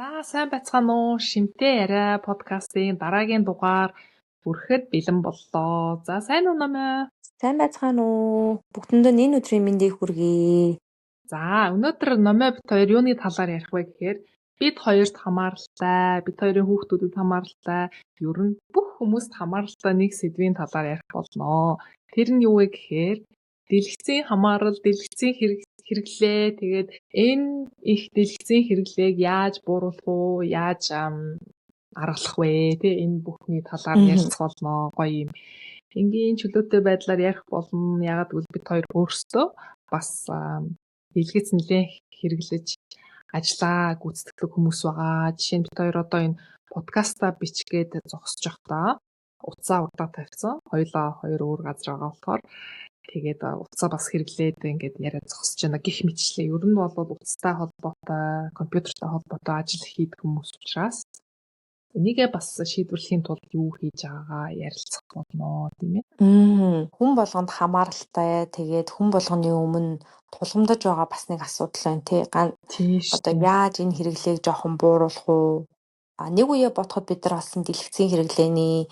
За, сайн байцгаана уу? Шимтэй яриа подкастын дараагийн дугаар хүрэхэд бэлэн боллоо. За, сайн уу, Номой? Сайн байцгаана уу? Бүгдэндээ энэ өдрийн мэндийг хүргэе. За, өнөөдөр Номой бид хоёр юуны талаар ярих вэ гэхээр бид хоёрт хамааралтай, бид хоёрын хүүхдүүдэд хамааралтай, ер нь бүх хүмүүст хамааралтай нэг сэдвийн талаар ярих болно. Тэр нь юу вэ гэхээр дэлгэцийн хамаарал, дэлгэцийн хэрэглээ, тэгээд энэ их дэлгэцийн хэрэглээг яаж бууруулах уу, яаж аргалах вэ, тэ, энэ бүхний талаар ярилцах болно. Гоё юм энгийн чөлөөтэй байдлаар ярих болно. Яагаад гэвэл бид хоёр өөрсдөө бас дэлгэц нэлээн хэрэглэж ажлаа гүйцэтгэдэг хүмүүс байгаа. Жишээ нь бид хоёр одоо энэ подкастаа бичгээд зогсож байхдаа утсаа урдаа тавьсан. Хоёулаа хоёр өөр газар байгаа болохоор тэгээд утсаа бас хэрэглээд ингээд яриа зогсож байна гэх мэтчлээ. Ер нь бол утастай холбоотой, компьютертэй холбоотой ажил хийдэг хүмүүс учраас энийгээ бас шийдвэрлэхийн тулд юу хийж байгаагаа ярилцах болно, тийм ээ. Хүн болгонд хамааралтай. Тэгээд хүн болгоны өмнө тулгамдаж байгаа бас нэг асуудал байна, тий. Одоо яаж энэ хэрэглээг жоохон бууруулах уу? А нэг үе бодоход бид нар бас дэлгэцийн хэрэглээний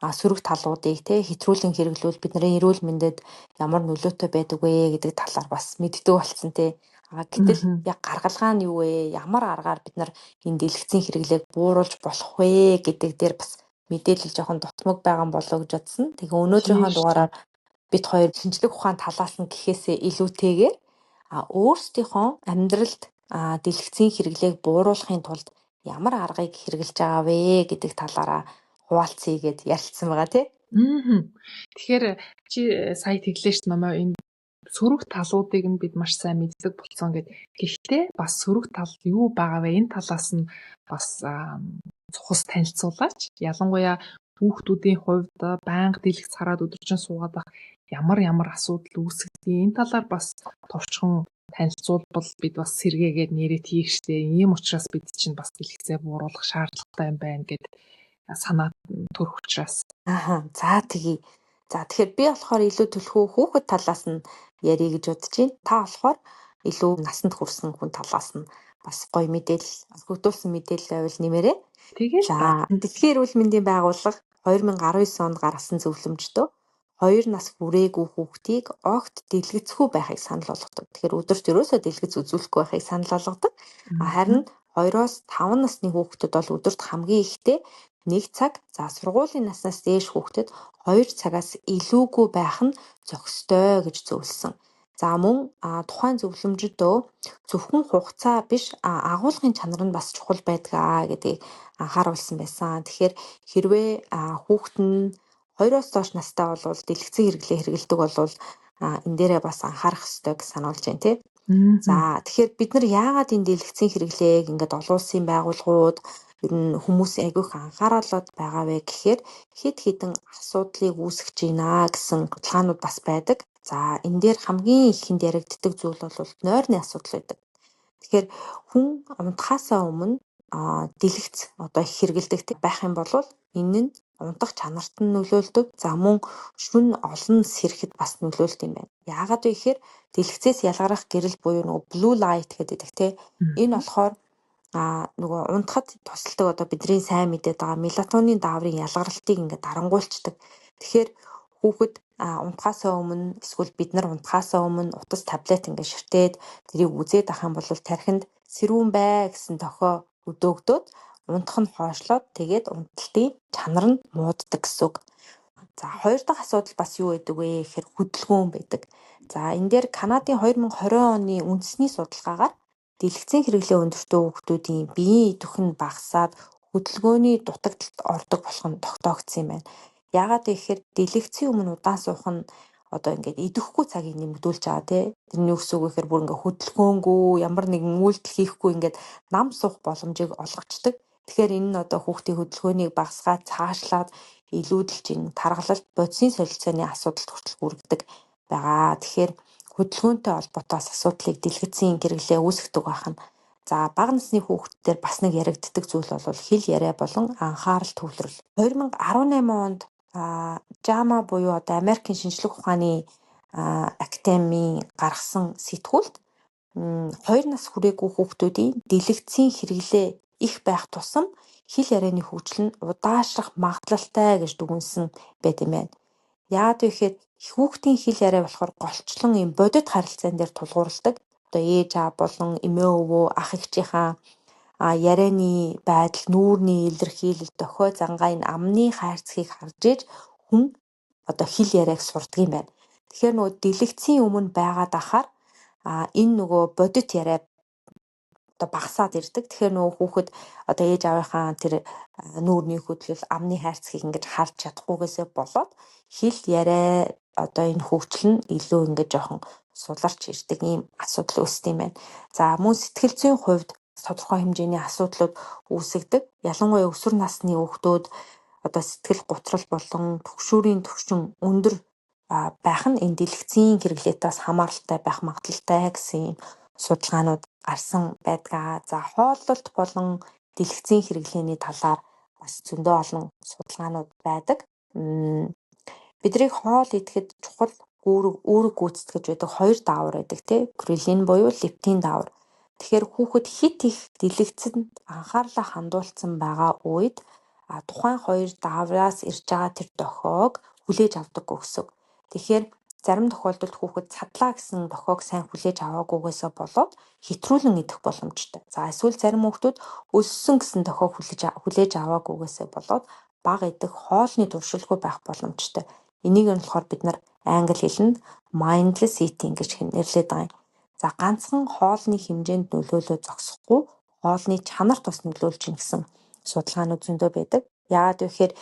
сөрөг талуудыг, тий, хэтрүүлэн хэрэглүүл бидний эрүүл мэндэд ямар нөлөөтэй байдаг вэ гэдэг талаар бас мэддэг болсон, тий. А гэтэл яг гаргалгаа нь юу вэ? Ямар аргаар бид нар энэ дэлгэцийн хэрэглээг бууруулж болох вэ гэдэг дээр бас мэдээлэл жоохон дутмаг байгаа болоо гэж бодсон. Тэгээ өнөөдрийнхөө дугаараар бид хоёр шинжлэх ухаан талаас нь гэхээсээ илүүтэйгээр өөрсдийнхөө амьдралд дэлгэцийн хэрэглээг бууруулахын тулд ямар аргыг хэрэглэж байгаа вэ гэдэг талаараа хуваалцъя гэд ярилцсан байгаа, тий. Тэгэхээр чи сая тэглээ ш, Номой, энэ сөрөг талуудыг нь бид маш сайн мэддэг болсон гэд. Гэхдээ бас сөрөг тал юу байгаа вэ? Энэ талаас нь бас цухас танилцуулаач. Ялангуяа хүүхдүүдийн хувьд байнга дэлгэц хараад өдөржин суугаад байх ямар ямар асуудал үүсгэдэг. Энэ талаар бас товчхон танилцуулбал бид бас сэргээгээд нэрээ тийх штэ. Ийм учраас бид чинь бас дэлгэцээ бууруулах шаардлагатай юм байна гэд санаа төрөх учраас. Ааха. За, тэгье. За, тэгэхээр би болохоор илүү түлхүү хүүхэд талаас нь ярих гэж бодож байна. Та болохоор илүү насанд хүрсэн хүн талаас нь бас гоё мэдээлэл, орхигдуулсан мэдээлэл байвал нэмээрэй. Тэгээд За, Дэлхийн эрүүл мэндийн байгууллага 2019 онд гаргасан зөвлөмжтөө 2 нас хүрээгүй хүүхдийг огт дэлгэцгүй байхыг санал болгодог. Тэгэхээр өдөрт ерөөсөө дэлгэц үзүүлэхгүй байхыг санал болгодог. Харин 2-оос 5 насны хүүхдэд бол өдөрт хамгийн ихдээ 1 цаг, за сургуулийн наснаас дээш хүүхдэд 2 цагаас илүүгүй байх нь зохистой гэж зөвлөсөн. За, мөн тухайн зөвлөмжөдөө зөвхөн хугацаа биш, агуулгын чанар нь бас чухал байдаг гэдгийг анхааруулсан байсан. Тэгэхээр хэрвээ хүүхэд нь 2-оос доош настай бол дэлгэцийн хэрэглээ хэрэглэдэг бол энэ дээрээ бас анхаарах ёстой гэж сануулж байна, тий. За, тэгэхээр бид нар яагаад энэ дэлгэцийн хэрэглээг ингээд олон улсын байгууллагууд, ер нь хүмүүс айгүй их анхааруулад байгаа вэ гэхээр хэд хэдэн асуудлыг үүсгэж байна гэсэн судалгаанууд бас байдаг. За, энэ дээр хамгийн ихэнд яригддаг зүйл бол нойрны асуудал байдаг. Тэгэхээр хүн унтахаасаа өмнө дэлгэц одоо их хэрэглэдэг байх юм бол энэ нь унтах чанарт нь нөлөөлдөг. За, мөн шөнө олон сэрэхэд бас нөлөөлдөг юм байна. Яагаад вэ гэхээр дэлгэцээс ялгарах гэрэл буюу нөгөө blue light гэдэг, те. Энэ болохоор нөгөө унтахад тусалдаг, одоо бидний сайн мэдээд байгаа мелатонин дааврын ялгаралтыг ингээд дарангуйлцдаг. Тэгэхээр хүүхэд унтахаасаа өмнө эсвэл бид нар унтахаасаа өмнө утас, таблет ингээд ширтээд тэрийг үзээд авах юм бол тархинд сэрүүн бай гэсэн дохио өдөөгдөөд унтах нь хойшлоод, тэгээд унталтын чанар нь мууддаг гэсэн үг. За, хоёр дахь асуудал бас юу байдаг вэ гэхээр хөдөлгөөн байдаг. За, энэ дээр Канадын 2020 оны үндэсний судалгаагаар дэлгэцийн хэрэглээ өндөртэй хүүхдүүдийн биеийн идэвх нь багасаад, хөдөлгөөний дутагдалд ордог болох нь тогтоогдсон юм байна. Яагаад вэ гэхээр дэлгэцийн өмнө удаан суух нь одоо ингээд идэвхгүй цагийг нэмэгдүүлж байгаа, тий. Тэрний үс үг гэхээр бүр ингээд хөдөлгөөнгүй, ямар нэгэн үйлдэл хийхгүй ингээд нам суух боломжийг олгочдөг. Тэгэхээр энэ нь одоо хүүхдийн хөдөлгөөнийг багасгаад, цаашлаад илүүдэлж таргалалт, бодисын солилцооны асуудалд хүртэл хүргэдэг байгаа. Тэгэхээр хөдөлгөөнтэй холбоотой бас асуудлыг дэлгэцийн хэрэглээ үүсгэдэг байх нь. За, бага насны хүүхдүүдээр бас нэг яригддаг зүйл бол хэл яриа болон анхаарал төвлөрөл. 2018 онд JAMA буюу одоо Америкийн шинжлэх ухааны академийн гаргасан сэтгүүлд 2 нас хүрээгүй хүүхдүүдийн дэлгэцийн хэрэглээ их байх тусам хэл ярианы хөгжил нь удаашрах магадлалтай гэж дүгнэсэн байт юм байна. Яагаад вэ гэхээр хүүхдийн хэл яриа болохоор голчлон ийм бодит харилцаан дээр тулгуурладаг. Одоо ээж аав болон эмээ өвөө, ах эгчийнхаа ярианы байдал, нүүрний илэрхийлэл, дохио зангаа, энэ амны хайрцгийг харж ээж хүн одоо хэл яриаг сурдаг юм байна. Тэгэхээр нөгөө дэлгэцийн өмнө байгаад ахаар энэ нөгөө бодит яриа одоо багасаад ирдэг. Тэгэхээр нөгөө хүүхэд одоо ээж аавынхаа тэр нүүрний хөдлөл, амны хайрцгийг ингэж харж чадахгүйгээсээ болоод хэл яриа одоо энэ хөгжил нь илүү ингэж жоохон суларч ирдэг ийм асуудал үүсдэг юм байна. За, мөн сэтгэл зүйн хувьд тодорхой хэмжээний асуудлууд үүсгдэг. Ялангуяа өсвөр насны хүүхдүүд одоо сэтгэл гутрал болон түгшүүрийн түвшин өндөр байх нь энэ дэлгэцийн хэрэглээтэй хамааралтай байх магадлалтай гэсэн ийм судалгаанууд гарсан байдаг. За, хооллолт болон дэлгэцийн хэрэглээний талаар бас зөндөө олон судалгаанууд байдаг. Бидний хоол идэхэд чухал үүрэг гүйцэтгэж байдаг хоёр даавар байдаг, тий. Грелин буюу лептин даавар. Тэгэхээр хүүхэд хэт их дэлгэцэнд анхаарлаа хандуулсан байгаа үед тухайн хоёр даавраас ирж байгаа тэр дохиог хүлээж авдаггүй гэсэн үг. Тэгэхээр зарим тохиолдолд хүүхэд цадлаа гэсэн дохиог сайн хүлээж аваагүйгээсээ болоод хэтрүүлэн идэх боломжтой. За, эсвэл зарим хүүхдүүд өлссөн гэсэн дохиог хүлээж аваагүйгээсээ болоод бага идэх, хоолны туршилгүй байх боломжтой. Энийг нь болохоор бид нар англи хэлэнд mindless eating гэж нэрлэдэг байгаа юм. За, ганцхан хоолны хэмжээнд нөлөөлөө зогсохгүй, хоолны чанарт бас нөлөөлж байна гэсэн судалгаанууд зөндөө байдаг. Яагаад вэ гэхээр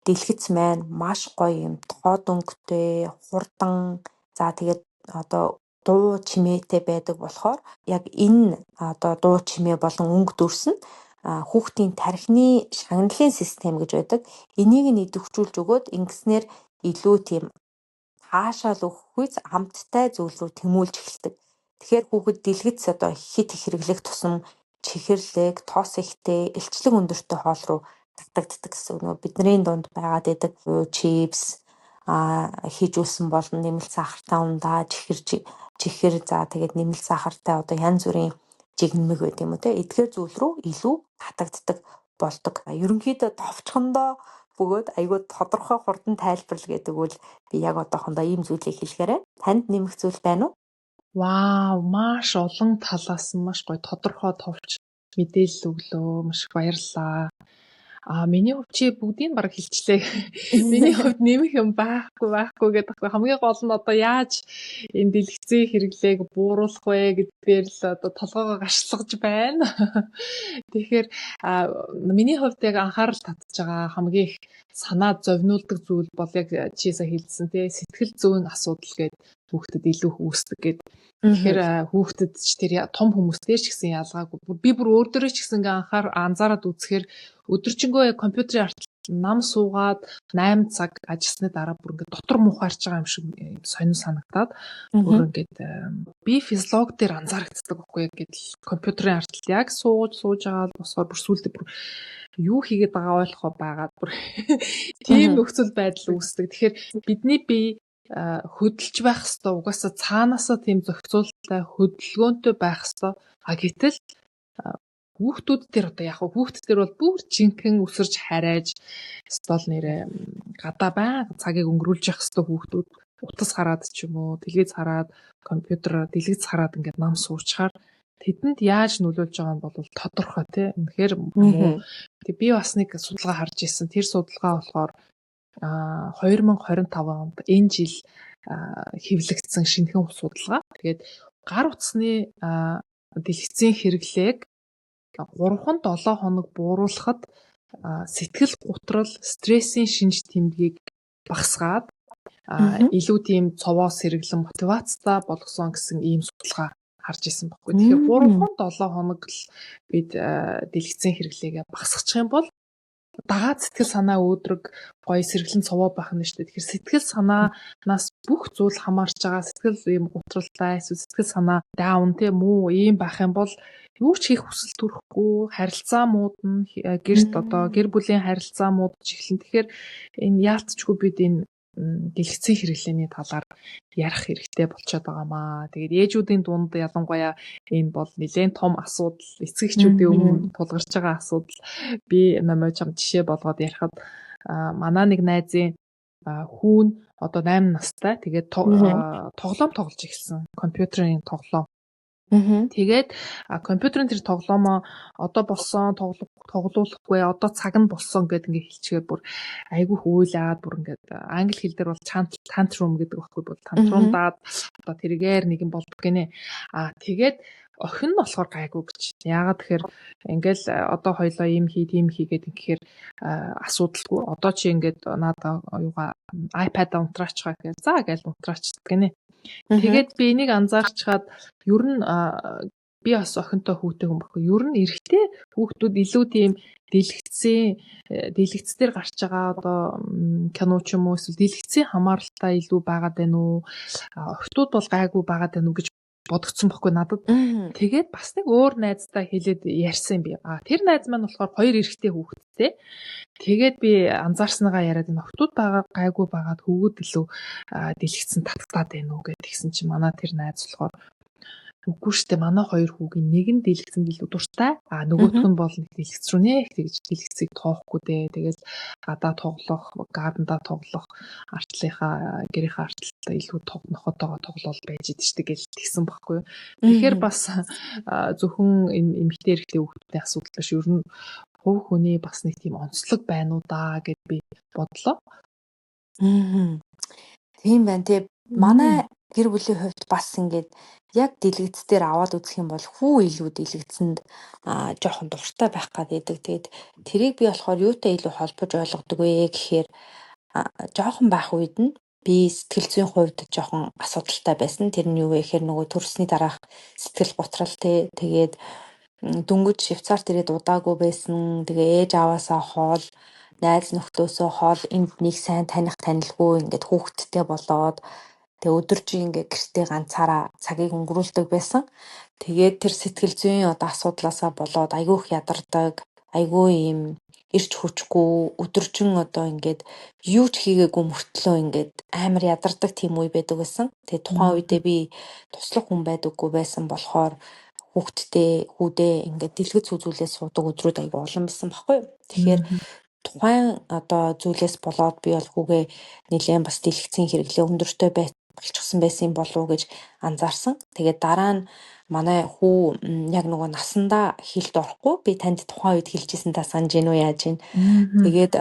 дэлгэц маань маш гоё юм тод өнгөтэй, хурдан, за тэгээд одоо дуу чимээтэй байдаг болохоор яг энэ одоо дуу чимээ болон өнгө дүрс нь хүүхдийн тархины шагналын систем гэж байдаг. Энийг нь идэвхжүүлж өгөөд ингэснээр илүү тийм таашаал өгөхүйц амттай зүйл рүү тэмүүлж эхэлдэг. Тэгэхээр хүүхэд дэлгэц одоо хэт их хэрэглэх тусам чихэрлэг, тос ихтэй, илчлэг өндөртэй хоол руу татагддаг гэсэн үг. Нөгөө бидний дунд байгаад байдаг чипс хийжүүлсэн болон нэмэлт сахартай ундаа, чихэр, за тэгээд нэмэлт сахартай одоо янз бүрийн жигнэмэг байт юм уу, те, эдгээр зүйл рүү илүү татагддаг болдог. Ерөнхийдөө товчхондоо бөгөөд айгүй тодорхой, хурдан тайлбарлал гэдэг үл би яг одоохондоо ийм зүйлийг хэлэхээр танд нэмэх зүйл байна уу? Вау, маш олон талаас нь маш гоё тодорхой товч мэдээлэл өглөө. Маш их баярлалаа. Миний хувьд чи бүгдийг бараг хэлчлээ. Миний хувьд нэмэх юм байхгүй гэдэг. Хамгийн гол нь одоо яаж энэ дэлгэцийн хэрэглээг бууруулах вэ гэдгээр л одоо толгойгоо гашлгаж байна. Тэгэхээр миний хувьд яг анхаарал татж байгаа хамгийн их санаа зовниулдаг зүйл бол яг чи сая хэлсэн, тий, сэтгэл зүйн асуудал гээд хүүхдэд илүү их үүсдэг гээд. Тэгэхээр хүүхдэд ч тэр том хүмүүстэй ч гэсэн ялгаагүй. Би бүр өөр дөрөө ч гэсэн ингээ анзаараад үзэхээр өдөржингөө яг компьютерийн ард нам суугаад 8 цаг ажилласны дараа бүр ингээд дотор муухайрч байгаа юм шиг сонин санагдаад бүр ингээд би физиолог дээр анзаарагддаг байхгүй яг гэдэл компьютерийн ард яг сууж сууж байгаа л босгоор бүр сүултээ бүр юу хийгээд байгаа ойлгохоо байгаад бүр тийм нөхцөл байдал үүсдэг. Тэгэхээр бидний бие хөдөлж байх хэвээр, угаасаа цаанаасаа тийм зохицуулттай, хөдөлгөөнтэй байх хэвээр. А гэтэл хүүхдүүд дээр одоо яг хүүхдүүд дээр бол бүр жинхэнэ өсөрж харайж стол нэрээ гадаа байнга цагийг өнгөрүүлж явах хэвээр хүүхдүүд утас хараад ч юм уу, телевиз хараад, компьютер дэлгэц хараад ингээд нам суучхаар тэдэнд яаж нөлөөлж байгаа юм бол тодорхой, тий. Үнэхээр муу. Тэг би бас нэг судалгаа харж ирсэн. Тэр судалгаа болохоор 2025 онд энэ жил хэвлэгдсэн шинэхэн судалгаа. Тэгээд гар утасны дэлгэцийн хэрэглээг 3-7 хоног бууруулахад сэтгэл гутрал, стрессийн шинж тэмдгийг багасгаад илүү тийм цовоо сэргэлэн мотивацтай болгосон гэсэн ийм судалгаа харж ирсэн байхгүй. Тэгэхээр 3-7 хоног л бид дэлгэцийн хэрэглээгээ багасгачих юм бол дагаад сэтгэл санаа өөдрөг, гоё сэргэлэн цовоо байх нь шүү дээ. Тэгэхээр сэтгэл санаанаас бүх зүйл хамаарч байгаа. Сэтгэл ийм гутралтай эсвэл сэтгэл санаа down, те, муу ийм байх юм бол юу ч хийх хүсэл төрөхгүй, харилцаа муудна, гэрт одоо гэр бүлийн харилцаа муудаж эхэлнэ. Тэгэхээр энэ яалтчгүй бид энэ дэлгэцийн хэрэглээний талаар ярих хэрэгтэй болчиход байгаамаа. Тэгээд ээжүүдийн дунд ялангуяа энэ бол нэлээд том асуудал, эцэг эхчүүдийн өмнө тулгарч байгаа асуудал. Би намайг чам жишээ болгоод ярихад манай нэг найзын хүүн одоо 8 настай. Тэгээд тоглоом тоглож эхэлсэн. Компьютерийн тоглоом. Тэгээд компьютерийн тэр тоглоомоо одоо болсон тоглуулахгүй, одоо цаг нь болсон гэд ингээ хэлчихээр бүр айгүйх уйлаад, бүр ингээд англи хэл дээр бол tantrum гэдэг байхгүй, бол tantrum-даад одоо тэргээр нэгэн болдог гинэ. А тэгээд охин нь болохоор гайгүй гэж. Яагаад тэгэхээр ингээл одоо хоёлоо ийм хий, тийм хийгээд ингэхээр асуудалгүй. Одоо чи ингээд надаа юугаа iPad-а унтраачгаа гэхээр за гээл унтраачдаг гинэ. Тэгээд би энийг анзаарчхад ер нь би бас охинтой хүүтэй хүн баггүй. Ер нь эрэгтэй хүүхдүүд илүү тийм дэлгэцэн дэлгэц дээр гарч байгаа одоо кино ч юм уу, эсвэл дэлгэцийн хамааралтай илүү байгаад байна уу? Охтууд бол гайгүй байгаад байна уу гэж бодогдсон бохгүй надад. Тэгээд бас нэг өөр найздаа хэлээд ярьсан би. А тэр найз маань болохоор хоёр эрэгтэй хүүхэдтэй. Тэгээд би анзаарснагаа яриад, энэ охтууд байгаа гайгүй байгаад хүүгүүд илүү дэлгэцэн татагдаад байна уу гэд тэгсэн чинь манай тэр найз болохоор үгүй штэ, манай хоёр хүүгийн нэг нь дэлгэцэнд илүү дуртай. А нөгөөх нь бол нэг дэлгэц рүү нэх тэгж дэлгэцийг тоохгүй дээ. Тэгэл гадаа тоглох, гадандаа тоглох, артлынхаа гэрийнхээ артлалтаа илүү нохотойгоо тоглоол байж идэв штэ гэж тэгсэн баггүй юу. Тэгэхээр бас зөвхөн энэ эмэгтэй эрэгтэй хүүхдүүдийн асуудал биш. Ер нь хувь хүний бас нэг тийм онцлог байна уу даа гэд би бодлоо. Тийм байна тий. Манай гэр бүлийн хувьд бас ингээд яг дэлгэц дээр аваад үзэх юм бол хүү илүү дэлгэцэнд жоохон дуртай байх гад байдаг. Тэгээд тэрийг би болохоор юутай илүү холбож ойлгодог вэ гэхээр жоохон байх үед нь би сэтгэл зүйн хувьд жоохон асуудалтай байсан. Тэр нь юу вэ гэхээр нөгөө төрсний дараах сэтгэл готрал тий. Тэгээд дөнгөж Швейцарт ирээд удаагүй байсан. Тэгээ ээж аваасаа хоол, найз нөхдөөсөө хоол, энд нэг сайн таних танилгүй ингээд хүүхэдтэй болоод тэгээ өдөржин ингээ гэртээ ганцаараа цагийг өнгөрүүлдэг байсан. Тэгээд тэр сэтгэл зүйн одоо асуудлаасаа болоод айгүй их ядардаг, айгүй ийм эрч хүчгүй, өдөржин одоо ингээд юу ч хийгээгүй мөртлөө ингээд амар ядардаг тийм үе байдаг байсан. Тэгээ тухайн үедээ би туслах хүн байдаггүй байсан болохоор хүүхдтэй хүүдээ ингээд дэлгэц үзүүлээ суудаг өдрүүд айгүй олон байсан баггүй юу. Тэгэхээр тухайн одоо зүйлээс болоод би бол хүүгээ нэлээд бас дэлгэцийн хэрэглээ өндөртэй болчихсон байсан болов уу гэж анзаарсан. Тэгээд дараа нь манай хүү яг нөгөө насандаа хилд орохгүй, би танд тухайн үед хэлжсэн, та санаж гин үү, яаж гин. Тэгээд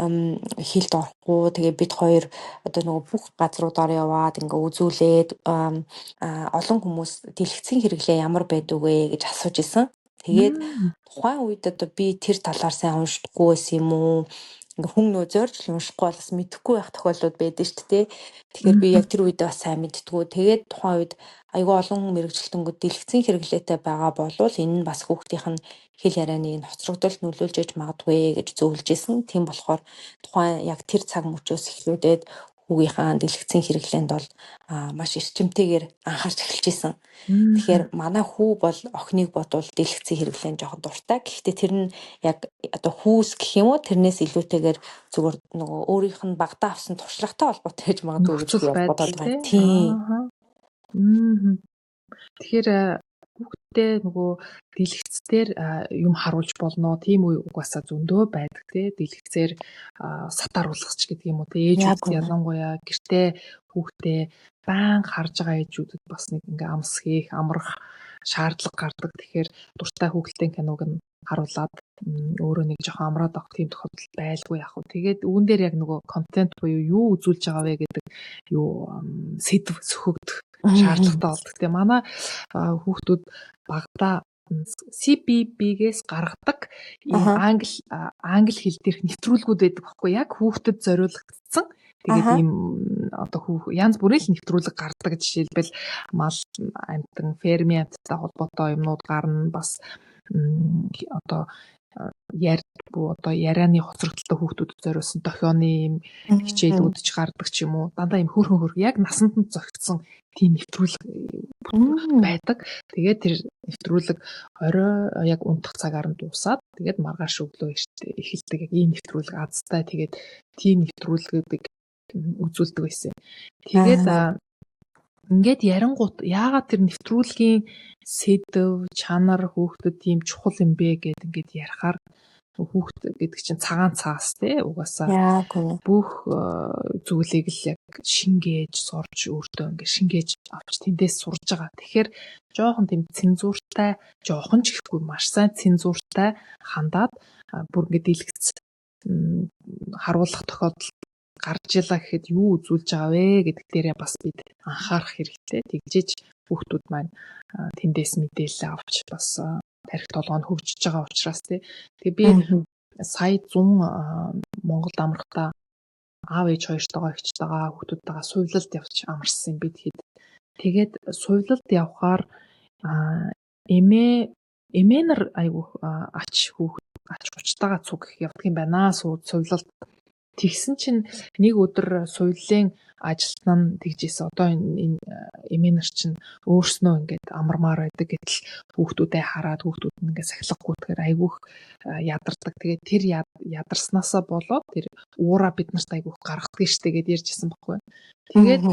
хилд орохгүй, тэгээд бид хоёр одоо нөгөө бүх газруудаар яваад ингээ үзүүлээд олон хүмүүс дэлгэцийн хэрэглээ ямар байдаг вэ гэж асууж исэн. Тэгээд тухайн үед одоо би тэр талаар сайн уншдаггүй байсан юм уу? Ингээ хүн нөө зорж л уншихгүй бол бас мэдэхгүй байх тохиолдлууд байдаг шүү дээ. Тэгэхээр би яг тэр үедээ бас сайн мэддэггүй. Тэгээд тухайн үед айгүй олон мэргэжилтэнгүүд дэлгэцийн хэрэглээтэй байгаа болвол энэ нь бас хүүхдийнх нь хэл ярианы энэ хоцрогдолд нөлөөлж ээж магадгүй гэж зөвлөж исэн. Тийм болохоор тухайн яг тэр цаг мөчөөс эхлүүлээд хүүгийнхаа дэлгэцийн хэрэглээнд бол маш эрчимтэйгээр анхаарч эхэлж исэн. Тэгэхээр манай хүү бол охиныг бодвол дэлгэцийн хэрэглээнд жоохон дуртай. Гэхдээ тэр нь яг одоо хүүс гэх юм уу, тэрнээс илүүтэйгээр зүгээр нөгөө өөрийнх нь багадаа авсан туршлагатай холбоотой гэж магадгүй гэж Нөхцөл би байдал бодоод байна. тий. Тийм. Тэгэхээр хүүхдээ нөгөө дэлгэц дээр юм харуулж болно. Тийм үе угаасаа зөндөө байдаг тий. Дэлгэцээр сатааруулах ч гэдэг юм уу тий. Ээжүүд ялангуяа гэртээ хүүхдээ байнга харж байгаа ээжүүдэд бас нэг ингээ амс хийх, амрах шаардлага гардаг. Тэгэхээр дуртай хүүхэлдэйн киног нь харуулад өөрөө нэг жоохон амраад авах тийм тохиолдол байлгүй яах вэ. Тэгээд үүн дээр яг нөгөө контент буюу юу үзүүлж байгаа вэ гэдэг юу сэдв сөхөгдөх шаардлагатай болдог. Тэгээ манай хүүхдүүд багадаа CBBC-гээс гаргадаг ийм англи хэл дээрх нэвтрүүлгүүд байдаг байхгүй, яг хүүхдэд зориулагдсан. Тэгээд ийм одоо хүүх янз бүрийн л нэвтрүүлэг гаргадаг. Жишээлбэл мал амьтан, фермийн амьттай холбоотой юмнууд гарна. Бас одоо ярьдгүй, одоо ярианы хоцрогдолтой хүүхдүүдэд зориулсан дохионы ийм хичээлүүд ч гардаг ч юм уу. Дандаа ийм хөөрхөн хөөрхөн яг насанд нь зохицсон тийм нэвтрүүлэг байдаг. Тэгээд тэр нэвтрүүлэг орой яг унтах цагаар нь дуусаад, тэгээд маргааш өглөө эхэлдэг, яг ийм нэвтрүүлэг азтай. Тэгээд тийм нэвтрүүлгүүдийг үзүүлдэг байсан. Тэгээд Ингээд ярингуут яагаад тэр нэвтрүүлгийн сэдэв, чанар хүүхдэд тийм чухал юм бэ гэд ингээд ярихаар хүүхд гэдэг чинь цагаан цаас те угаасаа бүх зүйлийг л яг шингээж сурж өөртөө ингээд шингээж авч тэндээс сурж байгаа. Тэгэхээр жоохон тийм цензуртай, жоохон ч гэхгүй маш сайн цензуртай хандаад бүр ингээд дэлгэц харуулах тохиолдол гарч илаа гэхэд юу үзүүлж байгаа вэ гэдэг дээрээ бас бид анхаарах хэрэгтэй. Тэгжээж хүүхдүүд маань тэндээс мэдээлэл авч бас тархи толгой нь хөгжиж байгаа учраас тий. Тэгээ би сая 100 Монголд амрахдаа аав ээж хоёртойгоо эгчтэйгээ хүүхдүүдтэйгээ сувилалд явж амарсан юм бид хэд. Тэгээд сувилалд явхаар эмээнэр айгу ач хүүхд ач хучтайгаа цуг явдаг юм байна. Сувилалд тэгсэн чинь нэг өдөр сувиллын ажилтан нь тэгжээсэн. Одоо энэ эмээнэр чинь өөрснөө ингээд амармаар байдаг гэтэл хүүхдүүдээ хараад хүүхдүүд нь ингээд сахилгагүйтгэр айгүйх ядардаг. Тэгээд тэр ядарснаасаа болоод тэр уура бид нарт айгүйх гаргадаг штэ гэд ярьжсэн байхгүй. Тэгээд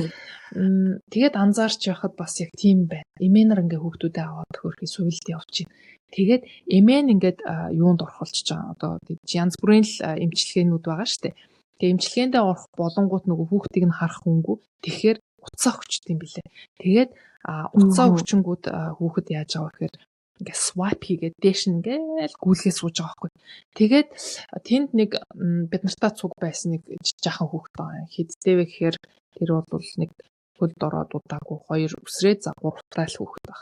тэгээд анзаарч байхад бас яг тийм байна. Эмээнэр ингээд хүүхдүүдээ аваад хөөрхий сувилд явж байна. Тэгээд эмээн ингээд юунд орхолцож байгаа. Одоо янз бүрийн л эмчилгээнүүд байгаа штэ. Тэгээ эмчилгээндээ орох болонгууд нөгөө хүүхдийг нь харах хүнгүй. Тэгэхээр утсаа өгчдөг юм билээ. Тэгээд утсаа өгчөнгүүд хүүхэд яаж байгаа вэ гэхээр ингээ swipe хийгээд дээш нь ингээл гүйлгээ сууж байгаа байхгүй. Тэгээд тэнд нэг бид нартай цуг байсан нэг жаахан хүүхэд байгаа. Хэдтэй вэ гэхээр тэр бол нэг хөлд ороод удаагүй хоёр үсрээ за гуравтай л хүүхэд баг.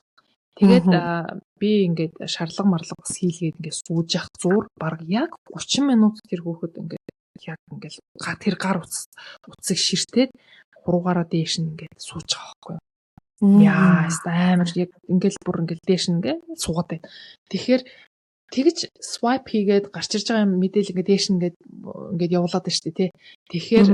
Тэгээд би ингээд шарлага марлага бас хийлгээд ингээд сууж явах зур баг яг 30 минут тэр хүүхэд ингээд яг ингээл тэр гар утсыг ширтээд хуруугаараа дээш нь ингээд сууж байгаа байхгүй юу. Яа, амар яг ингээл бүр ингээл дээш нь ингээд суугаад байна. Тэгэхээр тэгж swipe хийгээд гарч ирж байгаа мэдээлэл ингээд дээш нь ингээд ингээд явуулаад байна шүү дээ, тий. Тэгэхээр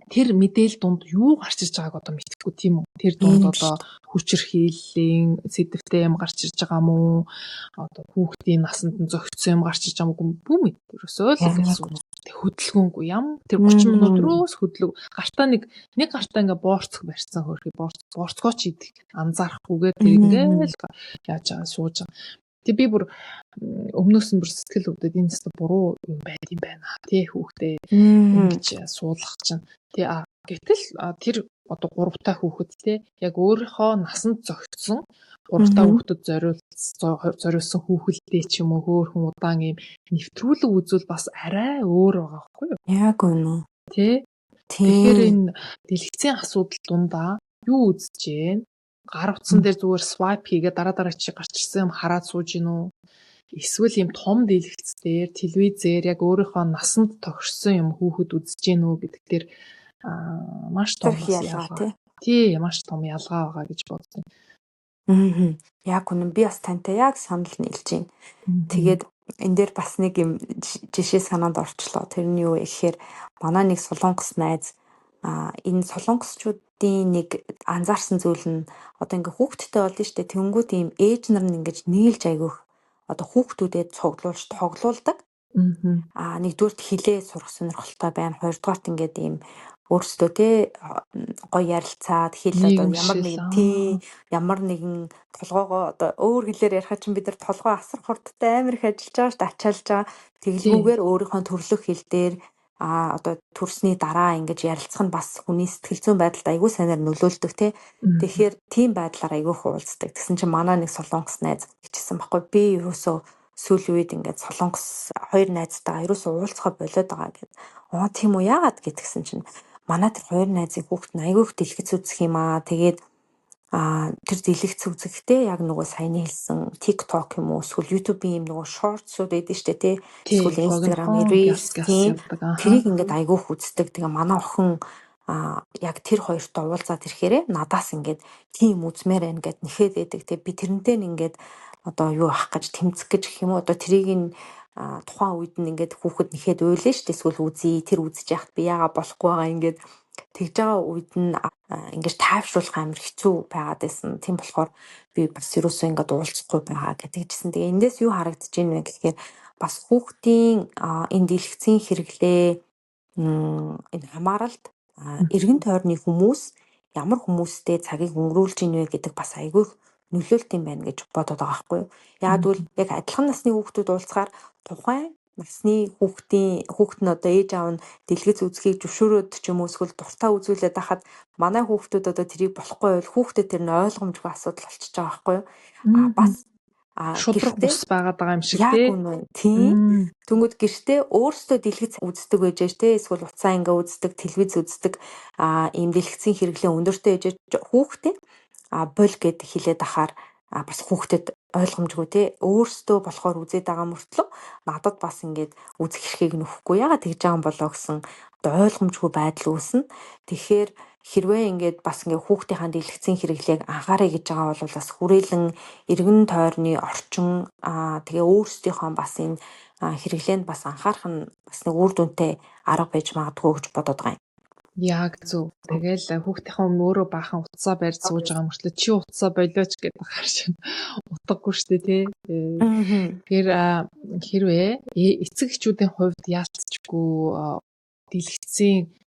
тэр мэдээл дунд юу гарч ирж байгааг одоо мэдэхгүй тийм үү? Тэр дунд одоо хүчирхийллийн сэдвтэй юм гарч ирж байгаа мó? Одоо хүүхдийн насанд нь зөгцсөн юм гарч ирж байгаа мó? Бүү мэд. Ерөөсөө л ингээд сууж хөдөлгөөнгүй ям тэр 30 минут рүүс хөдлөг гартаа нэг гартаа ингээ боорцох барьсан хөөрхий боорцгооч идэх анзаарахгүйгээр тэр ингээл яаж байгаа сууж байгаа. Тэг би бүр өмнөөс нь бүр сэтгэл өвдөд энэ өстө буруу юм байд юм байна тий хүүхдээ ингэж суулгах чинь тий гэтэл тэр одоо гуравтай хүүхэд тий яг өөрийнхөө насанд зөгцсөн гуравтай хүүхдэд зориулсан хүүхэлдэй ч юм уу хөөхөн удаан ийм нэвтрүүлэг үзвэл бас арай өөр байгаа байхгүй юу? Яг үнэ. Тий. Тэгэхээр энэ дэлгэцийн асуудал дундаа юу үзэж гин? Гар утсан дээр зүгээр swipe хийгээ дараа чи гарч ирсэн юм хараад сууж гин үү? Эсвэл ийм том дэлгэц дээр телевизээр яг өөрийнхөө насанд тохирсон юм хүүхэд үзэж гин үү гэдэг дээр маш том ялгаа. Тий, маш том ялгаа байгаа гэж бодсон. Яг үнэн, би бас тантай яг санал нийлж байна. Тэгээд энэ дээр бас нэг юм жишээ санаанд орчлоо. Тэр нь юу вэ гэхээр манай нэг солонгос найз энэ солонгосчуудын нэг анзаарсан зүйл нь одоо ингээ хүүхэдтэй болно шүү дээ. Тэнгүүд ийм ээж нар нь ингэж нийлж айгүйх одоо хүүхдүүдэд цуглуулж тоглуулдаг. Нэгдүгээрт хилээ сурах сонирхолтой байна. Хоёрдугаарт ингээд ийм өөрсдөө те гоё ярилцаад хэл одоо ямар нэг тий ямар нэгэн толгоогоо одоо өөр хэлээр ярихад чинь бид нар толгой асар хурдтай амар их ажиллаж байгаа шүү дээ, ачаалж байгаа. Тэгэлгүйгээр өөрийнхөө төрлөх хэл дээр одоо төрсний дараа ингэж ярилцах нь бас хүний сэтгэл зүйн байдалд айгүй сайнаар нөлөөлдөг те. Тэгэхээр тийм байдлаар айгүй их уулздаг. Тэгсэн чинь манай нэг солонгос найз хэлчихсэн байхгүй, би ерөөсөө сүүлийн үед ингээд солонгос хоёр найзтайгаа ерөөсөө уулзахаа болиод байгаа гэд. Аа тийм үү, яагаад гэтгсэн чинь манай тэр хоёр найзын хүүхэд нь айгүй их дэлгэц үзэх юм аа. Тэгээд тэр дэлгэц үзэхдээ яг нөгөө саяны хэлсэн TikTok юм уу эсвэл YouTube-ийн юм нөгөө shorts-ууд байдаг штэ тий. Эсвэл Instagram Reels тийм тэрийг ингээд айгүй их үздэг. Тэгээ манай охин яг тэр хоёртой уулзаад ирэхээрээ надаас ингээд тийм үзмээр байна гэд нэхэд байдаг. Тэгээ би тэрнтэй нь ингээд одоо юу ах гэж тэмцэх гэж гэх юм уу, одоо тэрийг нь тухайн үед нь ингээд хүүхэд нэхэд уйлаа штэ, эсвэл үзье, тэр үзэж яхад би яага болохгүй байгаа ингээд тэгж байгаа үед нь ингээд тайвшруулах амар хэцүү байгаад байсан. Тийм болохоор би бас ерөөсөө ингээд уулзахгүй байгаа гэдэг чийсэн. Тэгээ эндээс юу харагдаж байна вэ гэхээр бас хүүхдийн энэ дэлгэцийн хэрэглээ, энэ хамааралд эргэн тойрны хүмүүс ямар хүмүүстэй цагийг өнгөрүүлж ийн вэ гэдэг бас айгүй их нөлөөлт юм байна гэж бодоод байгаа байхгүй юу. Яагаад гэвэл яг адилхан насны хүүхдүүд уулзахаар тухайн насны хүүхэд нь одоо ээж аав нь дэлгэц үзхийг зөвшөөрөөд ч юм уу эсвэл дуртай үзүүлээд байхад манай хүүхдүүд одоо тэрийг болохгүй байвал хүүхдэд тэр нь ойлгомжгүй асуудал болчихж байгаа байхгүй юу. А бас шудраг гэртээ бус байгаад байгаа юм шиг яг тий. үнэ. Тийм. Тэнгүүд гэртээ өөрсдөө дэлгэц үздэг байж ш тий. Эсвэл утсаа ингээ үздэг, телевиз үздэг, ийм дэлгэцийн хэрэглээ өндөртэй байж хүүхдээ боль гэд хэлээд ахаар бас хүүхдэд ойлгомжгүй тий. Өөрсдөө болохоор үзээд байгаа мөртлөө надад бас ингээд үзэх эрхийг нөхгүй яагаад тэгж байгаа юм болоо гэсэн одоо ойлгомжгүй байдал үүснэ. Тэгэхээр хэрвээ ингээд бас ингээд хүүхдийнхаа дэлгэцийн хэрэглээг анхаарай гэж байгаа бол бас хүрээлэн эргэн тойрны орчин тэгээ өөрсдийнхөө бас энэ хэрэглээнд бас анхаарах нь бас нэг үр дүнтэй арга байж магадгүй гэж бодоод байгаа юм. Яг зөв. Тэгэл хүүхдийнхээ өмнө өөрөө баахан утсаа барьж сууж байгаа мөртлөө чи утсаа болиоч гэдэг харж байна. Утгагүй шүү дээ тий. Тэгэхээр хэрвээ эцэг эхчүүдийн хувьд яалтчгүй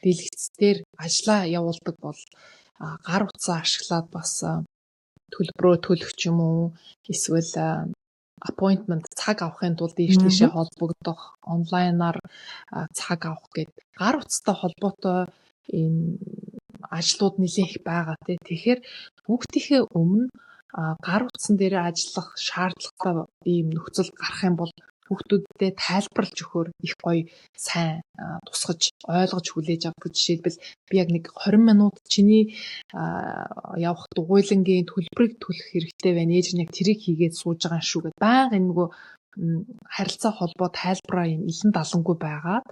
дэлгэц дээр ажлаа явуулдаг бол гар утсаа ашиглаад бас төлбөрөө төлөх ч юм уу эсвэл appointment цаг авахын тулд ийш тийшээ холбогдох, онлайнаар цаг авах гээд гар утастай холбоотой энэ ажлууд нэлээн их байгаа тий. Тэгэхээр хүүхдийнхээ өмнө гар утсан дээрээ ажиллах шаардлагатай ийм нөхцөл гарах юм бол хүүхдүүддээ тайлбарлаж өгөхөөр их гоё сайн тусгаж ойлгож хүлээж авдаг. Жишээлбэл би яг нэг 20 минут чиний явах дугуйлангийн төлбөрийг төлөх хэрэгтэй байна. Ээж нь яг тэрийг хийгээд сууж байгаа шүү гэд байнга энэ нөгөө харилцаа холбоо тайлбараа юм илэн далангүй байгаад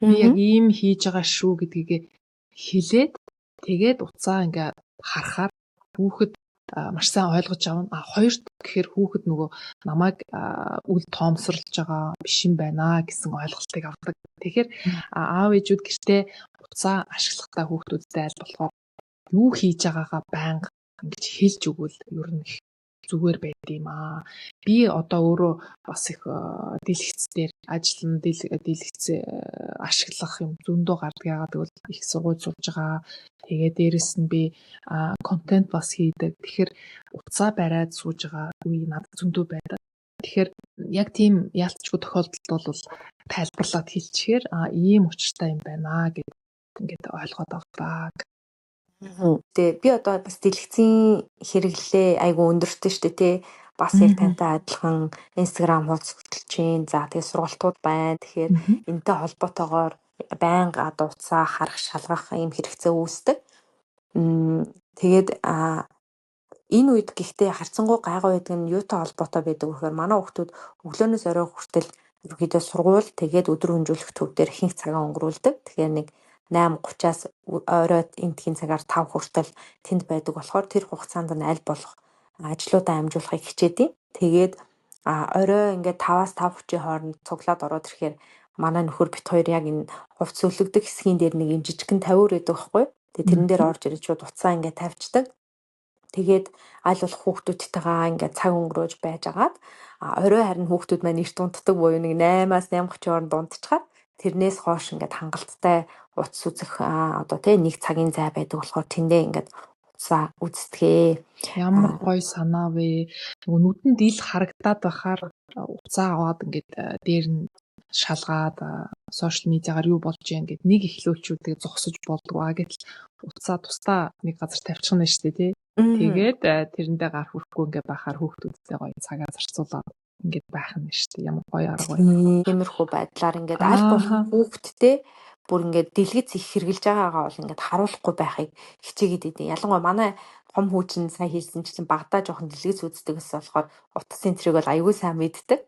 би яг ийм хийж байгаа шүү гэдгийг хэлээд тэгээд утсаа ингээ харахаар хүүхэд маш сайн ойлгож авна. А хоёрт гэхээр хүүхэд нөгөө намайг үл тоомсорлож байгаа биш юм байна гэсэн ойлголтыг авдаг. Тэгэхээр аав ээжүүд гэртээ утсаа ашиглахдаа хүүхдүүдтэй аль болохоор юу хийж байгаагаа байнга ингэж хэлж өгвөл ер нь их зүгээр байд юм аа. Би одоо өөрөө бас их дэлгэц дээр ажиллана, дэлгэц ашиглах юм зөндөө гардаг. Яагаад гэвэл их сургууль сууж байгаа. Тэгээ дээрэс нь би контент бас хийдэг. Тэгэхээр утсаа бариад сууж байгаа үе надад зөндөө байдаг. Тэгэхээр яг тийм яалтчгүй тохиолдолд бол тайлбарлаад хэлчихээр ийм учиртай юм байна гэд ингээд ойлгоод авдаг. Тэгээ би одоо бас дэлгэцийн хэрэглээ айгүй өндөртэй штэ тий. Бас яг тантай адилхан Instagram хуудас хөтөлж чинь. За тэгээ сургалтууд байна. Тэгэхээр энэтэй холбоотойгоор байнга одоо утсаа харах, шалгах ийм хэрэгцээ үүсдэг. Тэгээд энэ үед гэхдээ харьцангуй гайгүй байдаг нь юутай холбоотой байдаг вэ гэхээр манай хүүхдүүд өглөөнөөс орой хүртэл ерөнхийдөө сургууль тэгээд өдөр хөнжүүлэх төв дээр ихэнх цагаа өнгөрүүлдэг. Тэгэхээр нэг 8:30-аас орой энтхийн цагаар 5 хүртэл тэнд байдаг болохоор тэр хугацаанд нь аль болох ажлуудаа амжуулахыг хичээдэг. Тэгээд орой ингээд 5-аас 5:30-ийн хооронд цуглаад ороод ирэхээр манай нөхөр бит хоёр яг энэ хувцас өлөгдөх хэсгийн дээр нэг юм жижигхэн тавиур байдаг байхгүй юу? Тэгээд тэрэн дээр орж ирээд шууд утсаа ингээд тавьчихдаг. Тэгээд аль болох хүүхдүүдтэйгээ ингээд цаг өнгөрөөж байж агаад орой харин хүүхдүүд маань эрт унтдаг буюу нэг 8-аас 8:30 хооронд унтчихаад тэрнээс хойш ингээд хангалттай утас үзэх одоо тий нэг цагийн зай байдаг болохоор тэндээ ингээд утсаа үздэгэ. Ямар гоё санаа вэ? Нөгөө нүдэнд ил харагдаад байхаар утсаа аваад ингээд дээр нь шалгаад сошиал медиагаар юу болж юм гэд нэг эхлүүлчүүдийг зогсож болдгоо. Гэтэл утсаа тусдаа нэг газар тавьчих нь шүү дээ тий. Тэгээд тэрэндээ гар хүрэхгүй ингээд байхаар хүүхдүүдтэй гоё цагаа зарцуулаад ингээд байх нь шүү дээ. Ямар гоё арга вэ? Тиймэрхүү байдлаар ингээд аль болох хүүхдтэй бүр ингээд дэлгэц их хэрглэж байгаагаа бол ингээд харуулахгүй байхыг хичээгээд идэв. Ялангуяа манай том хүү чинь сая хэлсэнчлэн багадаа жоохон дэлгэц үздэг гэсэн болохоор утасын тэрийг бол аягүй сайн мэддэг.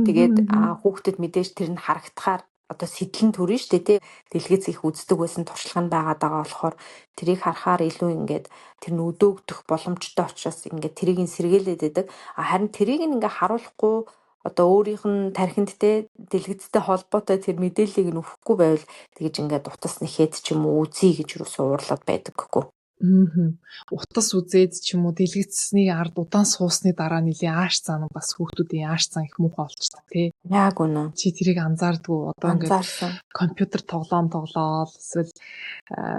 Тэгээд хүүхдэд мэдээж тэр нь харагдахаар одоо сэтлэн төрнө шүү дээ тий. Дэлгэц их үздэг байсан туршлага нь байгаад байгаа болохоор тэрийг харахаар илүү ингээд тэр нь өдөөгдөх боломжтой учраас ингээд тэрийг нь сэргийлээд байдаг. Харин тэрийг нь ингээд харуулахгүй одоо өөрийнх нь тархинд те дэлгэцтэй холбоотой тэр мэдээллийг нь өгөхгүй байвал тэгэж ингээд утас нэхэд ч юм уу үзье гэж юусоо уурлаад байдаг гэхгүй. Мгм. Утас үзээд ч юм уу дэлгэцсний ард удаан суусны дараа нэлийн ааш зан бас хүүхдүүдийн ааш зан их муухай болчтой тий. Яг үнэн. Чи тэрийг анзаардгүй одоо ингээд Анзаарсан. компьютер тоглоом тоглоол эсвэл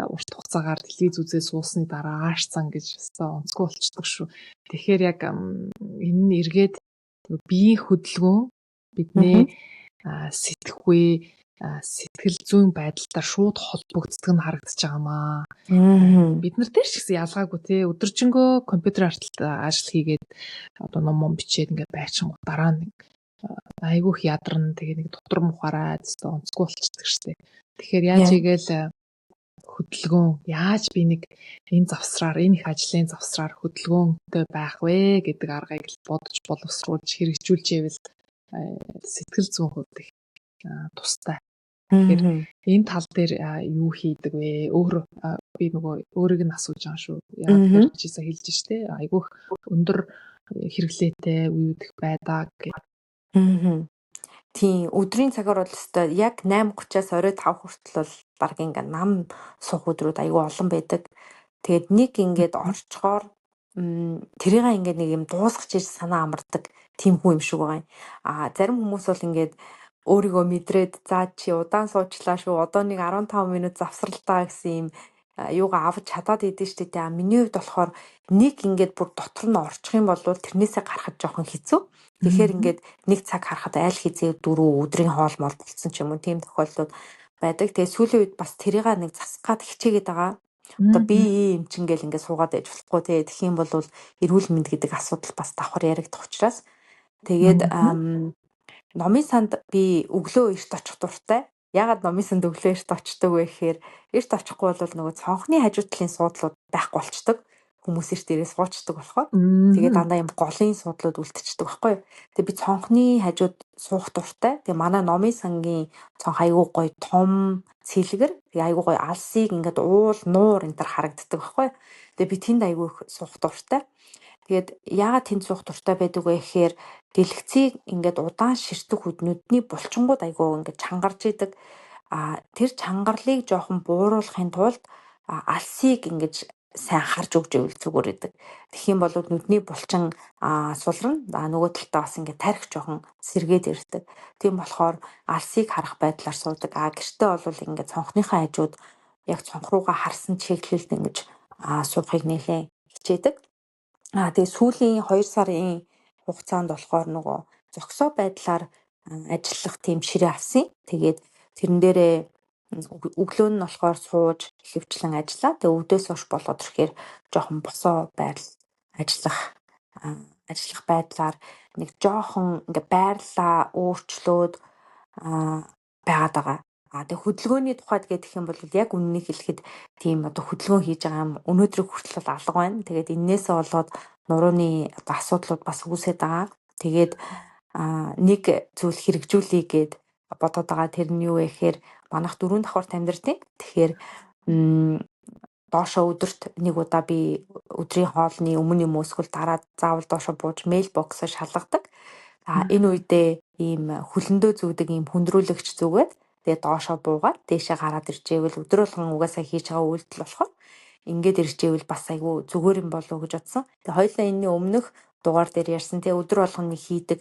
урт хугацаагаар телевиз үзээ суусны дараа ааш зан гэж өстой онцгүй болчдөг шүү. Тэгэхээр яг энэ нь эргээд биеийн хөдөлгөөн бидний сэтгэхүй, сэтгэл зүйн байдалтай шууд холбогддог нь харагдаж байгаа маа. Бид нар дээр ч гэсэн ялгаагүй тий өдөржингөө компьютер арталт ажил хийгээд одоо ном ном бичээд ингээд байчингууд дараа нэг айгүйх ядарна, тэгээ нэг дотор мухаараа өстой онцгүй болчдөг штэ. Тэгэхээр яаж игээл хөдөлгөөн яаж би нэг энэ завсраар энэ их ажлын завсраар хөдөлгөөнтэй байх вэ гэдэг аргыг л бодож боловсруулж хэрэгжүүлж ивэл сэтгэл зүйн хувьд их тустай. Тэгэхээр энэ тал дээр юу хийдэг вэ? Өөр би нөгөө өөрийг нь асууж байгаа шүү. Яг тэр чи сая хэлж штэ. Айгүйх өндөр хэрэглээтэй үеүдэх байдаг гэх. Тийм, өдрийн цагаар бол өстой яг 8:30-аас орой 5 хүртэл бол баг ингээ нам суух өдрүүд айгүй олон байдаг. Тэгээд нэг ингээд орчхоор тэрийг ингээд нэг юм дуусгах гэж санаа амардаг тийм хүн юм шиг байгаа юм. А зарим хүмүүс бол ингээд өөрийгөө мэдрээд за чи удаан суучлаа шүү. Одоо нэг 15 минут завсралтаа гэсэн юм юугаа авч чадаад идэв штэ тий. Миний хувьд болохоор нэг ингээд бүр дотор нь орчих юм бол тэрнээсээ гарахад жоохон хэцүү. Тэгэхээр ингээд нэг цаг харахад айл хизээ 4 өдрийн хоол мол болцсон ч юм уу тийм тохиолдлууд байдаг. Тэгээ сүүлийн үед бас тэрийг нэг засах гад хичээгээд байгаа. Одоо би ийм чин гэл ингээд суугаад байж болохгүй тий. Тэгэх юм бол эрүүл мэнд гэдэг асуудал бас давхар яригдах учраас тэгээд номын санд би өглөө эрт очих дуртай. Яагаад номын санд өглөө эрт очдөг вэ гэхээр эрт очихгүй бол нөгөө цонхны хажуу талын суудлууд байхгүй болчдөг. Хүмүүс эрт ирээ суучдаг болохоор. Тэгээд дандаа юм голын суудлууд үлдчихдэг байхгүй юу. Тэгээд би цонхны хажууд суух дуртай. Тэгээд манай номын сангийн цонх айгүй гоё том цэлгэр. Тэгээд айгүй гоё алсыг ингээд уул нуур энэ төр харагддаг байхгүй юу. Тэгээд би тэнд айгүй их суух дуртай. Тэгээд яагаад тэнд суух дуртай байдаг вэ гэхээр дэлгэцийг ингээд удаан ширтэх үед нүдний булчингууд айгүй ингээд чангарч идэг. А тэр чангарлыг жоохон бууруулахын тулд алсыг ингэж сайн харж өгч ивэл зүгээр идэг. Тэгэх юм бол нүдний булчин сулрна. А нөгөө талдаа бас ингээд тарих жоохон сэргээд ирдэг. Тийм болохоор алсыг харах байдлаар суудаг. А гэртээ бол ингээд цонхныхаа хажууд яг цонх руугаа харсан чиглэлд ингэж суухыг нэлээд хичээдэг. Тэгээ сүүлийн 2 сарын хугацаанд болохоор нөгөө зогсоо байдлаар ажиллах тийм ширээ авсан. Тэгээд тэрэн дээрээ өглөө нь болохоор сууж ихэвчлэн ажиллаа. Тэгээ өвдөөс хойш болоод ирэхээр жоохон босоо байрал ажиллах ажиллах байдлаар нэг жоохон ингээ байрлалаа өөрчлөөд байгаад байгаа. Тэгээ хөдөлгөөний тухайд гэх юм бол яг үнэнийг хэлэхэд тийм одоо хөдөлгөөн хийж байгаа юм өнөөдрийг хүртэл бол алга байна. Тэгээд эннээсээ болоод нурууны одоо асуудлууд бас үүсээд байгаа. Тэгээд нэг зүйл хэрэгжүүлье гээд бодоод байгаа. Тэр нь юу вэ гэхээр манайх 4 давхарт амьдардаг. Тэгэхээр доошоо өдөрт нэг удаа би өдрийн хоолны өмнө юм уу эсвэл дараа заавал доошоо бууж mailbox-оо шалгадаг. Энэ үедээ ийм хөлөндөө зүүдэг ийм хүндрүүлэгч зүгээд тэгээ доошоо буугаад дээшээ гараад иржээвэл өдөр болгон угаасаа хийж байгаа үйлдэл болохоор ингээд иржээвэл бас айгүй зүгээр юм болов уу гэж бодсон. Тэгээ хоёулаа энэний өмнөх дугаар дээр ярьсан тэгээ өдөр болгоно хийдэг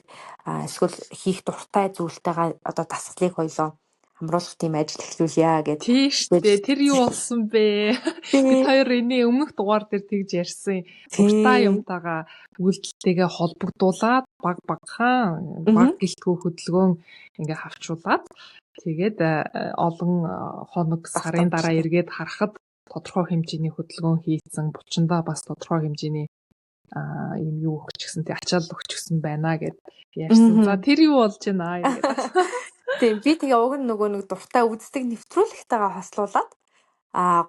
эсвэл хийх дуртай зүйлтэйгээ одоо дасгалыг хоёулаа хамруулах тийм ажил эхлүүлье гэд. Тийм шүү дээ. Тэр юу болсон бэ? Бид хоёр энэний өмнөх дугаар дээр тэгж ярьсан. Дуртай юмтайгаа үйлдэлтэйгээ холбогдуулаад баг багахан баг гэлтгүү хөдөлгөөн ингээ хавчуулаад тэгээд олон хоног сарын дараа эргээд харахад тодорхой хэмжээний хөдөлгөөн хийцэн, булчиндаа бас тодорхой хэмжээний ийм юу өгчихсэн, тий ачаал өгчихсэн байна гэд ярьсан. За тэр юу болж байна гэдэг. Тийм, би тэгээ уг нь нөгөө нэг дуртай үздэг нэвтрүүлэгтэйгээ хослуулад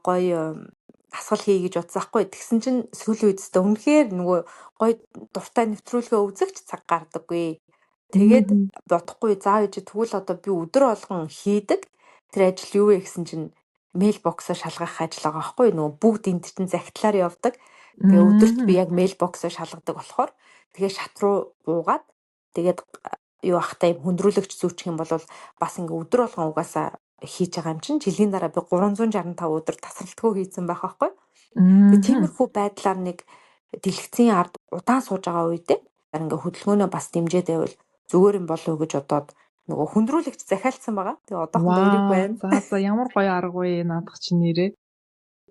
гоё дасгал хий гэж бодсон хгүй. Тэгсэн чинь сүүлийн үед өстө үнэхээр нөгөө гоё дуртай нэвтрүүлгээ үзэгч цаг гардаггүй. Тэгээд бодохгүй заа гэж тэгвэл одоо би өдөр болгон хийдэг тэр ажил юу вэ гэсэн чинь mailbox-оо шалгах ажил байгаа байхгүй нөгөө бүгд энд чинь захидлаар явдаг. Тэгээ өдөрт би яг mailbox-оо шалгадаг болохоор тэгээ шат руу буугаад тэгээд юу ахтай юм хүндрүүлэгч зүүчих юм бол бас ингээ өдөр болгон угаасаа хийж байгаа юм чинь жилийн дараа би 365 өдөр тасралтгүй хийцэн байх байхгүй. Тэгээ тиймэрхүү байдлаар нэг дэлгэцийн ард удаан сууж байгаа үедээ ингээ хөдөлгөөнөө бас дэмжиж байвал зүгээр юм болов уу гэж бодоод нөгөө хүндрүүлэгч захиалцсан байгаа. Тэгээ одоохондоо ирэх байна. За за, ямар гоё арга вэ наадах чинь нэрээ.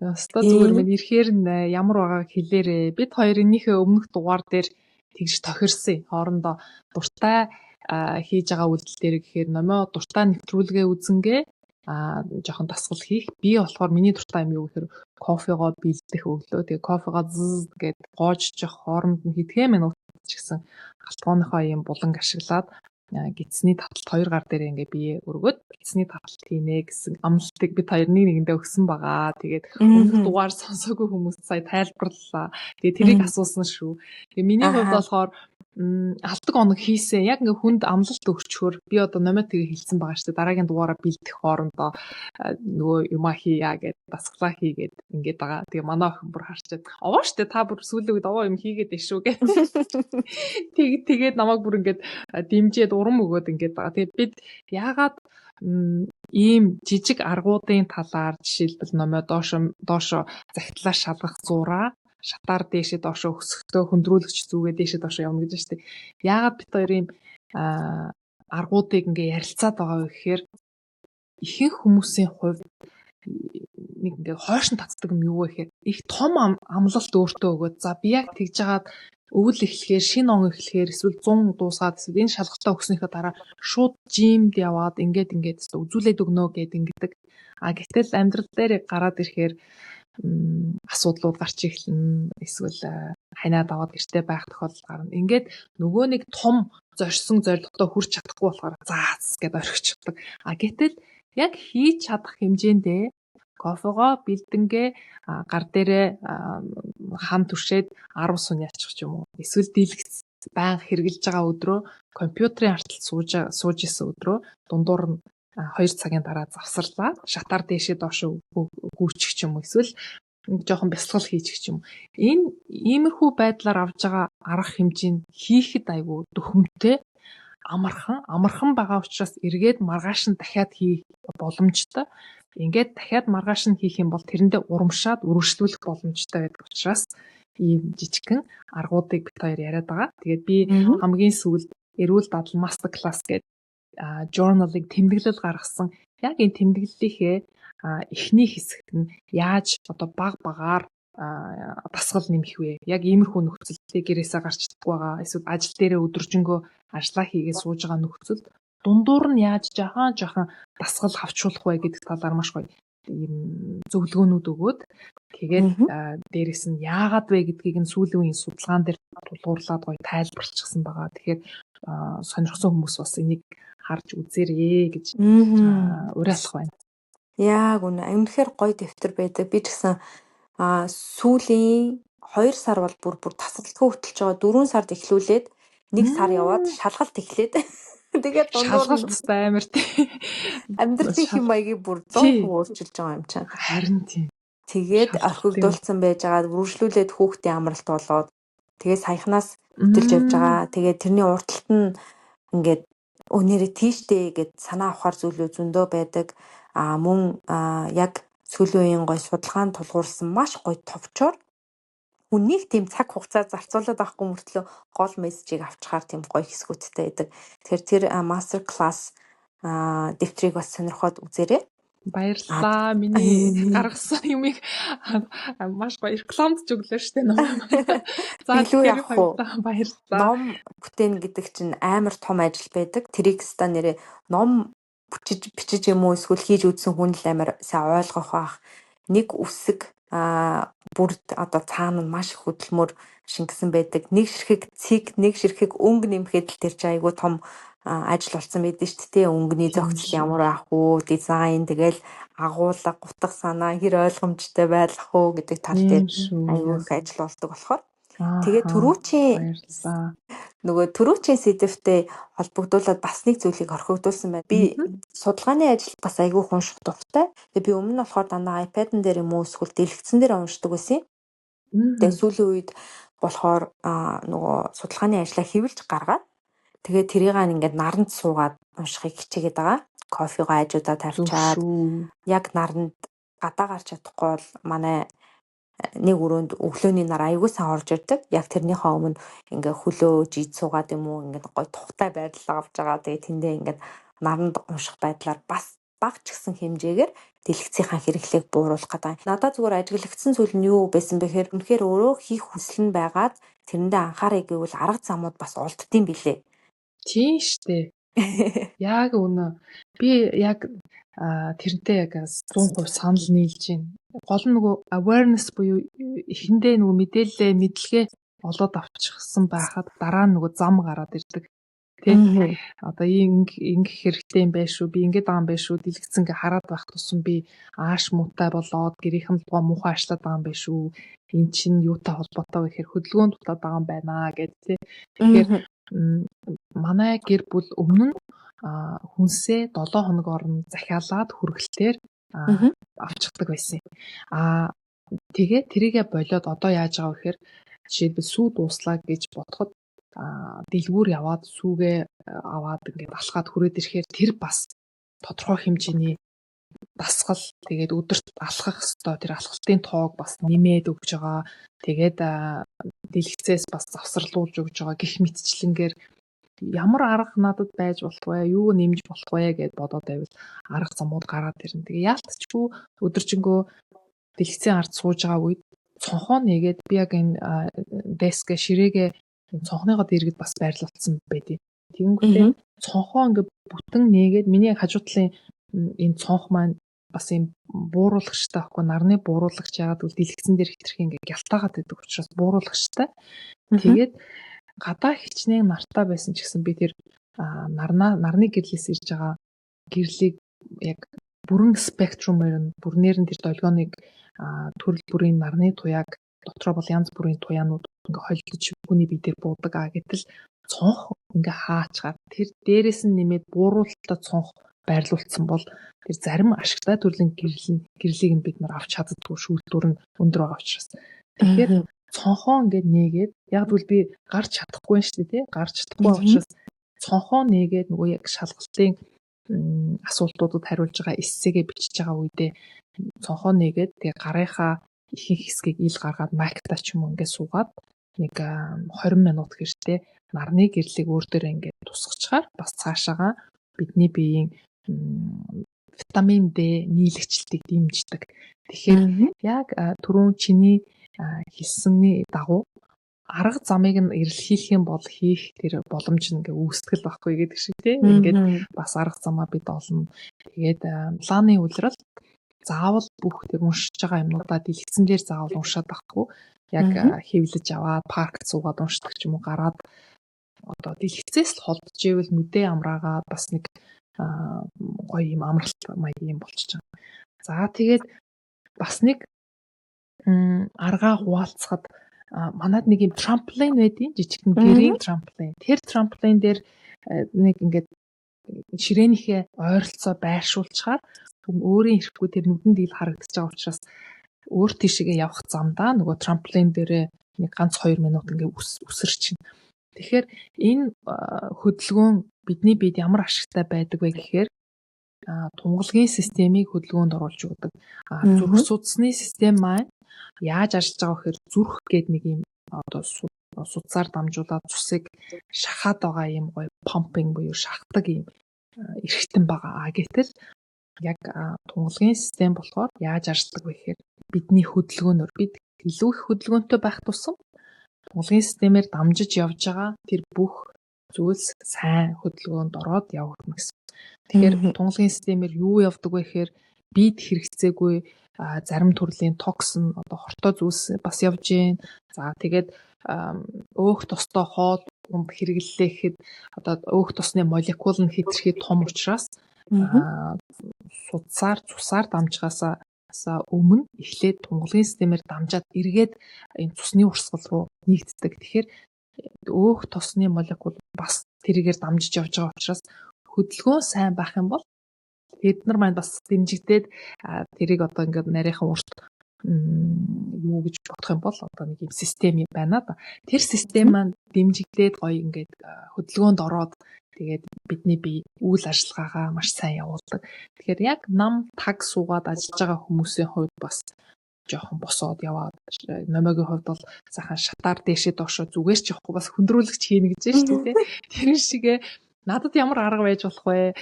Ёстой зүгээр мэн ирэхээр нь ямар байгааг хэлээрээ. Бид хоёр энийхээ өмнөх дугаар дээр тэгж тохирсон. Хоорондоо дуртай хийж байгаа үйлдэл дээр гэхээр номоо дуртай нэвтрүүлгээ үзэнгээ жоохон дасгал хийх. Би болохоор миний дуртай юм юу гэхээр кофегоо бэлдэх өглөө. Тэгээ кофегоо зз гээд гоожчих хооронд нь хэдхэн минут ч гэсэн галтгооныхоо юм буланг ашиглаад гидсний таталт хоёр гар дээр ингээ бие өргөөд гидсний таталт хийнэ гэсэн амлалтыг бид хоёр нэг нэгэндээ өгсөн байгаа. Тэгээд өмнөх дугаар сонсоогүй хүмүүст сая тайлбарлалаа. Тэгээд тэрийг асуусан шүү. Тэгээд миний хувьд болохоор алдаг оног хийсэн. Яг ингээ хүнд амлалт өгчхөр би одоо номоо тэгээ хэлсэн байгаа шүү дээ. Дараагийн дугаараа бэлдэх хоорондоо нөгөө юмаа хийя гэд дасгалаа хийгээд ингээд байгаа. Тэгээ манай охин бүр харчаад овоо штэ, та бүр сүүлийн үед овоо юм хийгээд дэш шүү гэд. Тэгээд намайг бүр ингээд дэмжиэд урам өгөөд ингээд байгаа. Тэгээд бид яагаад ийм жижиг аргуудын талаар, жишээлбэл номоо доошо доошо захидлаа шалгах зураа, шатаар дээшээ доошоо өсөхдөө хөндрүүлэгч зүгээ дээшээ доошоо явна гэж байна шүү дээ. Яагаад бид хоёр ийм аргуудыг ингээ ярилцаад байгаа вэ гэхээр ихэнх хүмүүсийн хувьд нэг ингээ хойш нь татдаг юм юу вэ гэхээр их том амлалт өөртөө өгөөд, за би яг тэгж жагаад өвөл эхлэхээр, шинэ он эхлэхээр, эсвэл 100 дуусгаад, эсвэл энэ шалгалтаа өгснөөхөө дараа шууд жимд яваад ингээд ингээд үзүүлээд өгнө гэд ингэдэг. А гэтэл амьдрал дээр гараад ирэхээр асуудлууд гарч эхэлнэ. Эсвэл ханиад аваад гэртээ байх тохиолдол гарна. Ингээд нөгөө нэг том зорьсон зорилготой хүрч чадахгүй болохоор заас гэдээ орхичихдаг. А гэтэл яг хийж чадах хэмжээндээ кофегоо бэлдэнгээ гар дээрээ хам түшээд 10 сум яачих ч юм уу. Эсвэл дийлгэц байнга хэрглэж байгаа өдрөө, компьютерийн арталт сууж исэн өдрөө дундуур нь 2 цагийн дараа завсарлаа. Шатаар дээшээ доошоо гүйчих ч юм уу. Эсвэл жоохон бясалгал хийчих ч юм уу. Энэ иймэрхүү байдлаар авж байгаа арга хэмжээ нь хийхэд айгүй дөхөмтэй, амархан, амархан байгаа учраас эргээд маргааш нь дахиад хийх боломжтой. Ингээд дахиад маргааш нь хийх юм бол тэрэндээ урамшаад үргэлжлүүлэх боломжтой байдаг учраас ийм жижигхэн аргуудыг бид хоёр яриад байгаа. Тэгээд би хамгийн сүүлд эрүүл дадал master class гэдэг journal-ыг тэмдэглэл гаргасан. Яг энэ тэмдэглэлийнхээ эхний хэсэгт нь яаж одоо баг багаар дасгал нэмэх вэ? Яг иймэрхүү нөхцөлтэй гэрээсээ гарч чаддаггүй байгаа. Эсвэл ажил дээрээ өдөржингөө ажиллаа хийгээ сууж байгаа нөхцөлд дундуур нь яаж жаахан жаахан дасгал хавчуулах вэ гэдэг талаар маш гоё ийм зөвлөгөөнүүд өгөөд, тэгээд дээрэс нь яагаад вэ гэдгийг нь сүүлийн үеийн судалгаан дээр тулгуурлаад гоё тайлбарлчихсан байгаа. Тэгэхээр сонирхсан хүмүүс бас энийг харж үзээрэй гэж уриалах байна. Яг үнэ. Үнэхээр гоё дэвтэр байдаг. Би ч гэсэн сүүлийн 2 сар бол бүр бүр тасралтгүй хөтөлж байгаа. 4 сард эхлүүлээд, 1 сар яваад, шалгалт эхлээд, тэгээд дундуур шалгалт амар тий. Амьдралын хэм маягийг бүр 100% өөрчилж байгаа юм чинь. Харин тийм. Тэгээд орхигдуулсан байж байгаа, үргэлжлүүлээд хүүхдийн амралт болоод, тэгээд саяхнаас хөтөлж явж байгаа. Тэгээд тэрний урталт нь ингээд өнөрөө тийштэй гэд санаа авахар зүйлүүд зөндөө байдаг. А мөн яг сүүлийн үеийн гоё судалгаанд тулгуурласан маш гоё товчоор хүн нэг тийм цаг хугацаа зарцуулаад авахгүй мөртлөө гол мессежийг авчхаар тийм гоё хэсгүүдтэй байдаг. Тэгэхээр тэр master class дэвтрийг бас сонирхоод үзээрэй. Баярлалаа. Миний гаргасан юмыг маш гоё рекламдж өглөө штэ ном. За, тэгэхээр баярлалаа. Ном бүтээн гэдэг чинь амар том ажил байдаг. Тэрийг ста нэрээ ном бичиж бичиж юм уу эсвэл хийж үзсэн хүн л амар сайн ойлгох байх. Нэг үсэг бүрд одоо цаана нь маш их хөдөлмөр шингэсэн байдаг. Нэг ширхэг цэг, нэг ширхэг өнгө нэмэхэд л тэр чинь айгүй том ажил болсон байдаг шүү дээ. Өнгөний зохицол ямар байх уу, дизайн, тэгэл агуулга, гутга санаа хэр ойлгомжтой байх уу гэдэг тал дээр айгүй их ажил болдог болохоор. Тэгээ түрүүчийн нөгөө түрүүчийн сэдэвтэй холбогдуулаад бас нэг зүйлийг орхигдуулсан байна. Би судалгааны ажил бас айгүй их унших дуртай. Тэгээ би өмнө нь болохоор дандаа iPad-н дээр юм уу эсвэл дэлгэцэн дээр уншдаг байсан юм. Тэгээ сүүлийн үед болохоор нөгөө судалгааны ажлаа хэвлэж гаргаад, тэгээ тэрийг ингээд наранд суугаад уншихыг хичээгээд байгаа. Кофегоо хажуудаа тавьчаад, яг наранд гадаа гарч чадахгүй бол манай Нэг өрөөнд өглөөний нар аягүй сайн орж ирдэг. Яг тэрнийхээ өмнө ингээ хөлөө жийд суугаад юм уу, ингээд гоё тухтай байрлал авч байгаа. Тэгээ тэндээ ингээд наранд унших байдлаар бас бага ч гэсэн хэмжээгээр дэлгэцийнхаа хэрэглээг бууруулах гэдэг. Надад зүгээр ажиглагдсан зүйл нь юу байсан бэ гэхээр үнэхээр өөрөө хийх хүсэл нь байгаад тэрэндээ анхааръя гэвэл арга замууд бас олддсон билээ. Тийм штэ. Яг үнэ. Би яг тэрнтэй яг 100% санал нийлж байна. Гол нь нөгөө awareness буюу эхэндээ нөгөө мэдээлэлээ, мэдлэгээ олоод авчихсан байхад дараа нь нөгөө зам гараад ирдэг. Тэ? Одоо ингэх хэрэгтэй юм байна шүү. Би ингэж байгаа юм байна шүү. Дэлгэцэн ингээ хараад байх тусам би ааш муутай болоод гэрийнхэн лугаа муухай аашлаад байгаа юм байна шүү. Эн чинь юутай холбоотой вэ гэхээр хөдөлгөөн дутаад байгаа юм байна гэд тэ. Тэгэхээр манай гэр бүл өмнө нь хүнсээ 7 хоногоор нь захиалаад хүргэлтээр авчихдаг байсан юм. Тэгээд тэрийгэ болиод одоо яаж байгаа вэ гэхээр жишээлбэл сүү дууслаа гэж бодоход дэлгүүр яваад сүүгээ аваад ингээд алхаад хүрээд ирэхээр тэр бас тодорхой хэмжээний дасгал, тэгээд өдөрт алхах ёстой тэр алхалтын тоог бас нэмээд өгж байгаа. Тэгээд дэлгэцээс бас завсарлуулж өгж байгаа гэх мэтчлэнгээр ямар арга надад байж болох вэ? Юу нэмж болох вэ гэд бодоод байвал арга замууд гараад ирнэ. Тэгээ яалтчгүй өдөржингөө дэлгэцийн ард сууж байгаа үед цонхоо нээгээд би яг энэ дескээ, ширээгээ энэ цонхныгоо дэргэд бас байрлуулсан байдیں۔ Тэгэнгүүтээ цонхоо ингээ бүтэн нээгээд миний яг хажуу талын энэ цонх маань бас юм бууруулагчтай байхгүй, нарны бууруулагч, яагаад гэвэл дэлгэцэн дээр хэтэрхий ингээ гялтаагаад байдаг учраас бууруулагчтай. Тэгээд гадаа хичнээн нартаа байсан ч гэсэн би тэр нарнаа нарны гэрлээс ирж байгаа гэрлийг яг бүрэн спектрумээр нь, бүрнээр нь тэр долгионыг, төрөл бүрийн нарны туяаг дотроо бол янз бүрийн туяанууд ингээ холдож хүний бие дээр буудаг. Гэтэл цонх ингээ хаачгаад тэр дээрээс нь нэмээд бууруулалтаа цонх байрлуулсан бол тэр зарим ашигтай төрлийн гэрлийг нь бид нар авч чаддаггүй, шүүлтүүр нь өндөр байгаа учраас. Тэгэхээр цонхоо ингээд нээгээд, яг гэвэл би гарч чадахгүй юм шүү дээ, тий, гарч чадахгүй учраас цонхоо нээгээд нөгөө яг шалгалтын асуултуудад хариулж байгаа эссегээ бичиж байгаа үедээ цонхоо нээгээд, тэгээ гарынхаа ихэнх хэсгийг ил гаргаад майктай ч юм уу ингээд суугаад нэг 20 минут гэртээ нарны гэрлийг өөр дээрээ ингээд тусгачихаар бас цаашаага бидний биеийн витамин D нийлэгчлэлтийг дэмждэг. Тэгэхээр яг түрүүн чиний хэлсэний дагуу арга замыг нь эрэлхийлэх юм бол хийх тэр боломж нь ингээ үүсдэг л байхгүй гэдэг шиг, тий. Ингээд бас арга замаа бид олно. Тэгээд планы улирал заавал бүх тэр уншиж байгаа юмнуудаа дэлгэцэн дээр заавал уншаад байхгүй. Яг хэвлэж аваад паркт суугаад уншдаг ч юм уу, гараад одоо дэлгэцээс л холдож ивэл нүдээ амраагаад бас нэг гоё юм амралт маяг юм болчихж байгаа. За, тэгээд бас нэг аргаа хуваалцахад манад нэг юм трамплин байдیں۔ Жижигхэн гэрийн трамплин. Тэр трамплин дээр нэг ингээд ширээнийхээ ойролцоо байршуулчихаар өөрийн ирэхгүй тэр нүдэнд ил харагдаж байгаа учраас өөр тийшээгээ явах замдаа нөгөө трамплин дээрээ нэг ганц 2 минут ингээ үсэрчин. Тэгэхээр энэ хөдөлгөөн бидний биед ямар ашигтай байдаг вэ гэхээр тунгалгийн системийг хөдөлгөөнд оруулж өгдөг. Зүрх судасны систем маань яаж ажиллаж байгаа гэхээр зүрх гээд нэг юм одоо судсаар дамжуулаад цусыг шахаад байгаа юм гоё pumping буюу шахдаг юм эрхтэн байгаа. Гэтэл яг тунгалгийн систем болохоор яаж ажилладаг вэ гэхээр бидний хөдөлгөөнөөр бид илүү их хөдөлгөөнтэй байх тусам тунгалгийн системээр дамжиж явж байгаа тэр бүх зүйлс сайн хөдөлгөөнд ороод явагдана гэсэн. Тэгэхээр тунгалгийн системээр юу явдаг вэ гэхээр бид хэрэгцээгүй зарим төрлийн токсин, одоо хортой зүйлс бас явж гин. За, тэгээд өөх тостой хоол унд хэрэглэлээ гэхэд одоо өөх тосны молекул нь хэтэрхий том учраас судсаар цусаар дамжихаасаа өмнө эхлээд тунгалгийн системээр дамжаад эргээд энэ цусны урсгал руу нэгддэг. Тэгэхээр өөх тосны молекул бас тэрийгээр дамжиж явж байгаа учраас хөдөлгөөн сайн байх юм бол тэд нар маань бас дэмжигдээд тэрийг одоо ингээд нарийнхан урт юу гэж бодох юм бол одоо нэг юм систем юм байна да. Тэр систем маань дэмжигдээд гоё ингээд хөдөлгөөнд ороод тэгээд бидний бие үйл ажиллагаагаа маш сайн явуулдаг. Тэгэхээр яг нам таг суугаад ажиллаж байгаа хүмүүсийн хувьд бас Жоохон босоод яваад Номойгийн хувьд бол сайхан шатаар дээшээ доошоо зүгээр ч явахгүй бас хүндрүүлэгч хийнэ гэж байна шүү дээ. Тэр шигээ надад ямар арга байж болох вэ?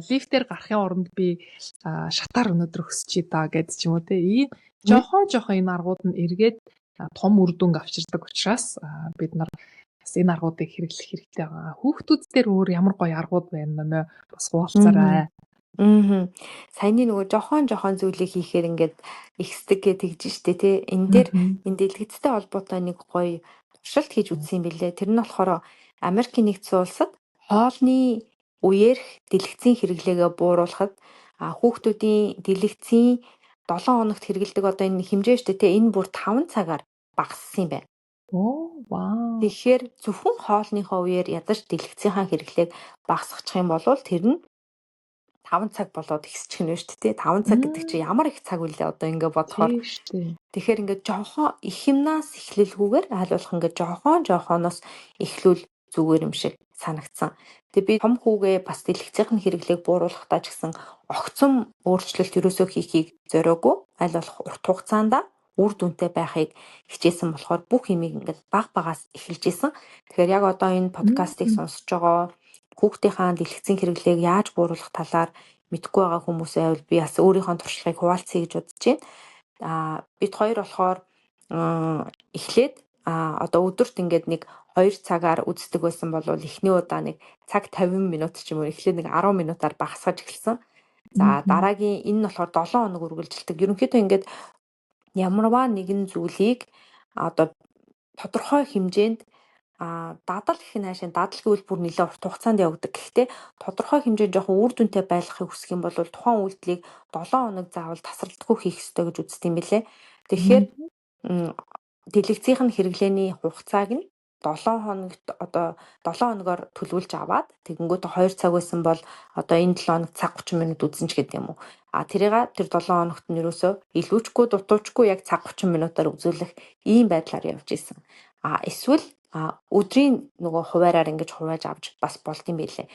Лифтээр гарахын оронд би шатаар өнөөдөр өсчий да гэд ч юм уу те. Ийм жоохон жоохон энэ аргууд нь эргээд том үр дүнг авчирдаг учраас бид нар бас энэ аргуудыг хэрэглэх хэрэгтэй байгаа. Хүүхдүүд дээр өөр ямар гоё аргууд байна Номой, бас хуваалцаарай. Саяны нөгөө жохон жохон зүйлийг хийхээр ингээд ихсдэг гэж тэгж штэ тий. Энэ дээр энэ дэлгэцтэй холбоотой нэг гоё туршилт хийж үзсэн юм билээ. Тэр нь болохоор Америкийн нэгдсэн улсад хоолны үеэрх дэлгэцийн хэрэглээгээ бууруулахад хүүхдүүдийн дэлгэцийн 7 хоногт хэрэглэдэг одоо энэ хэмжээ штэ тий. Энэ бүр 5 цагаар багассан юм байна. Оо, вау. Тэгэхээр зөвхөн хоолныхоо үеэр ядаж дэлгэцийнхаа хэрэглээг багасгачих юм бол тэр нь 5 цаг болоод ихсчих нь шүү дээ. 5 цаг гэдэг чинь ямар их цаг үлээ одоо ингээ бодохоор. Тэгэхээр ингээ жохон их юмнаас эхлэлгүйгээр аль болох ингээ жохон жохоноос эхлүүл зүгээр юм шиг санагдсан. Тэгээ би том хүүгээ бас дэлгэцийнх нь хэрэглээг бууруулахдаа ч гэсэн огцом өөрчлөлт ерөөсөө хийхийг зориогүй. Аль болох урт хугацаанд үр дүнтэй байхыг хичээсэн болохоор бүх юмыг ингээд баг багаас эхэлж исэн. Тэгэхээр яг одоо энэ подкастыг сонсож байгаа хүүхдийнхаа дэлгэцийн хэрэглээг яаж бууруулах талаар мэдэхгүй байгаа хүмүүс байвал би бас өөрийнхөө туршлагыг хуваалцъя гэж бодож байна. Бид хоёр болохоор эхлээд одоо өдөрт ингээд нэг 2 цагаар үздэг байсан бол эхний удаа нэг цаг 50 минут ч юм уу эхлээд нэг 10 минутаар багасгаж эхэлсэн. За дараагийн энэ нь болохоор 7 хоног үргэлжилдэг. Ерөнхийдөө ингээд ямарваа нэгэн зүйлийг одоо тодорхой хэмжээнд дадал гэх нь хаашаа дадал гэвэл бүр нэлээд урт хугацаанд явагддаг. Гэхдээ тодорхой хэмжээнд жоохон үр дүнтэй байлгахыг хүсэх юм бол тухайн үйлдэлийг 7 хоног заавал тасралтгүй хийх ёстой гэж үздэг юм билээ. Тэгэхээр дэлгэцийнх нь хэрэглээний хугацааг нь 7 хоногт одоо 7 хоногоор төлөвлөж аваад тэгэнгүүт 2 цаг байсан бол одоо энэ 7 хоног цаг 30 минут үзэн ч гэдэг юм уу. Тэрийг тэр 7 хоногт нь ерөөсөө илүүчгүй дутуучгүй яг цаг 30 минутаар үзүүлэх ийм байдлаар явж исэн. Эсвэл өдрийн нөгөө хуваараар ингэж хувааж авч бас болд юм билээ.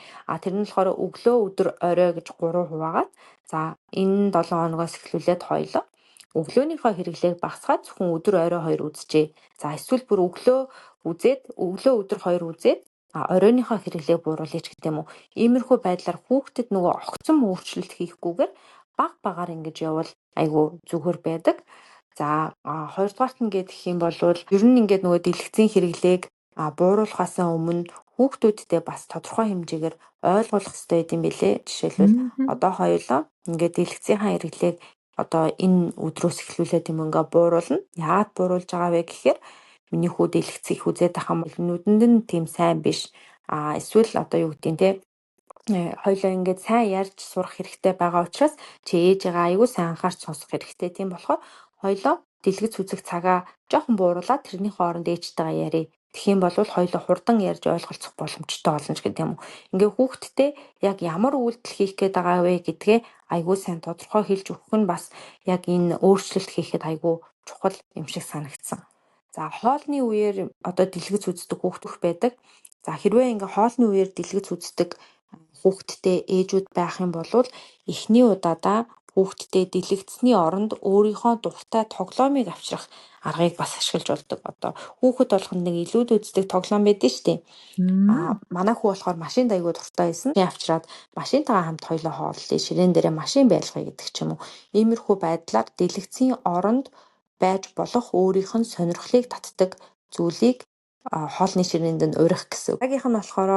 Тэр нь болохоор өглөө, өдөр, орой гэж 3 хуваагаад за энэ 7 хоногоос эхлүүлээд хоёлоо өглөөнийхөө хэрэглээг багасгаад зөвхөн өдөр, орой хоёр үзжээ. За эсвэл бүр өглөө үзээд өглөө, өдөр хоёр үзээд оройныхоо хэрэглээг бууруулъя ч гэдэг юм уу. Иймэрхүү байдлаар хүүхдэд нөгөө огцом өөрчлөлт хийхгүйгээр баг багаар ингэж явбал айгүй зүгээр байдаг. За хоёрдугаарт нь гэх юм бол ер нь ингээд нөгөө дэлгэцийн хэрэглээг бууруулахаас өмнө хүүхдүүдтэй бас тодорхой хэмжээгээр ойлгуулах хэрэгтэй байд юм билээ. Жишээлбэл одоо хоёулаа ингээд дэлгэцийнхаа хэрэглээг одоо энэ өдрөөс эхлүүлээд юм ингээ бууруулна. Яагаад бууруулж байгаа вэ гэхээр миний хүү дэлгэцийг үзээд байх юм бол нүдэнд нь тийм сайн биш. Эсвэл одоо юу гэдгийг те хоёлоо ингээд сайн ярьж сурах хэрэгтэй байгаа учраас чи ээжигээ айгүй сайн анхаарч сонсох хэрэгтэй. Тийм болохоор хоёлоо дэлгэц үзэх цагаа жоохон бууруулад тэрний хооронд ээжтэйгээ ярив. Тэгэх юм бол хоёлоо хурдан ярьж ойлголцох боломжтой болно ч гэдэг юм уу. Ингээ хүүхдтэй яг ямар үйлдэл хийх гээд байгаа вэ гэдгээ айгүй сайн тодорхой хэлж өгөх нь бас яг энэ өөрчлөлт хийхэд айгүй чухал юм шиг санагдсан. За хоолны үеэр одоо дэлгэц үздэг хүүхдэх байдаг. За хэрвээ ингээ хоолны үеэр дэлгэц үздэг хүүхдтэй ээжүүд байх юм бол эхний удаадаа хүүхдтэй дэлгэцний оронд өөрийнхөө дуртай тоглоомыг авчрах аргыг бас ашиглаж болдог. Одоо хүүхэд болгонд нэг илүүд үздэг тоглоом байдаг шүү дээ. Манай хүү болохоор машинд айгүй дуртай байсан. Авчраад машинтайгаа хамт хоёлоо хооллоо. Ширээн дээрээ машин байлгая гэдэг ч юм уу. Иймэрхүү байдлаар дэлгэцийн оронд байж болох өөрийнх нь сонирхлыг татдаг зүйлийг хоолны ширээнд нь урих гэсэн. Дараагийнх нь болохоор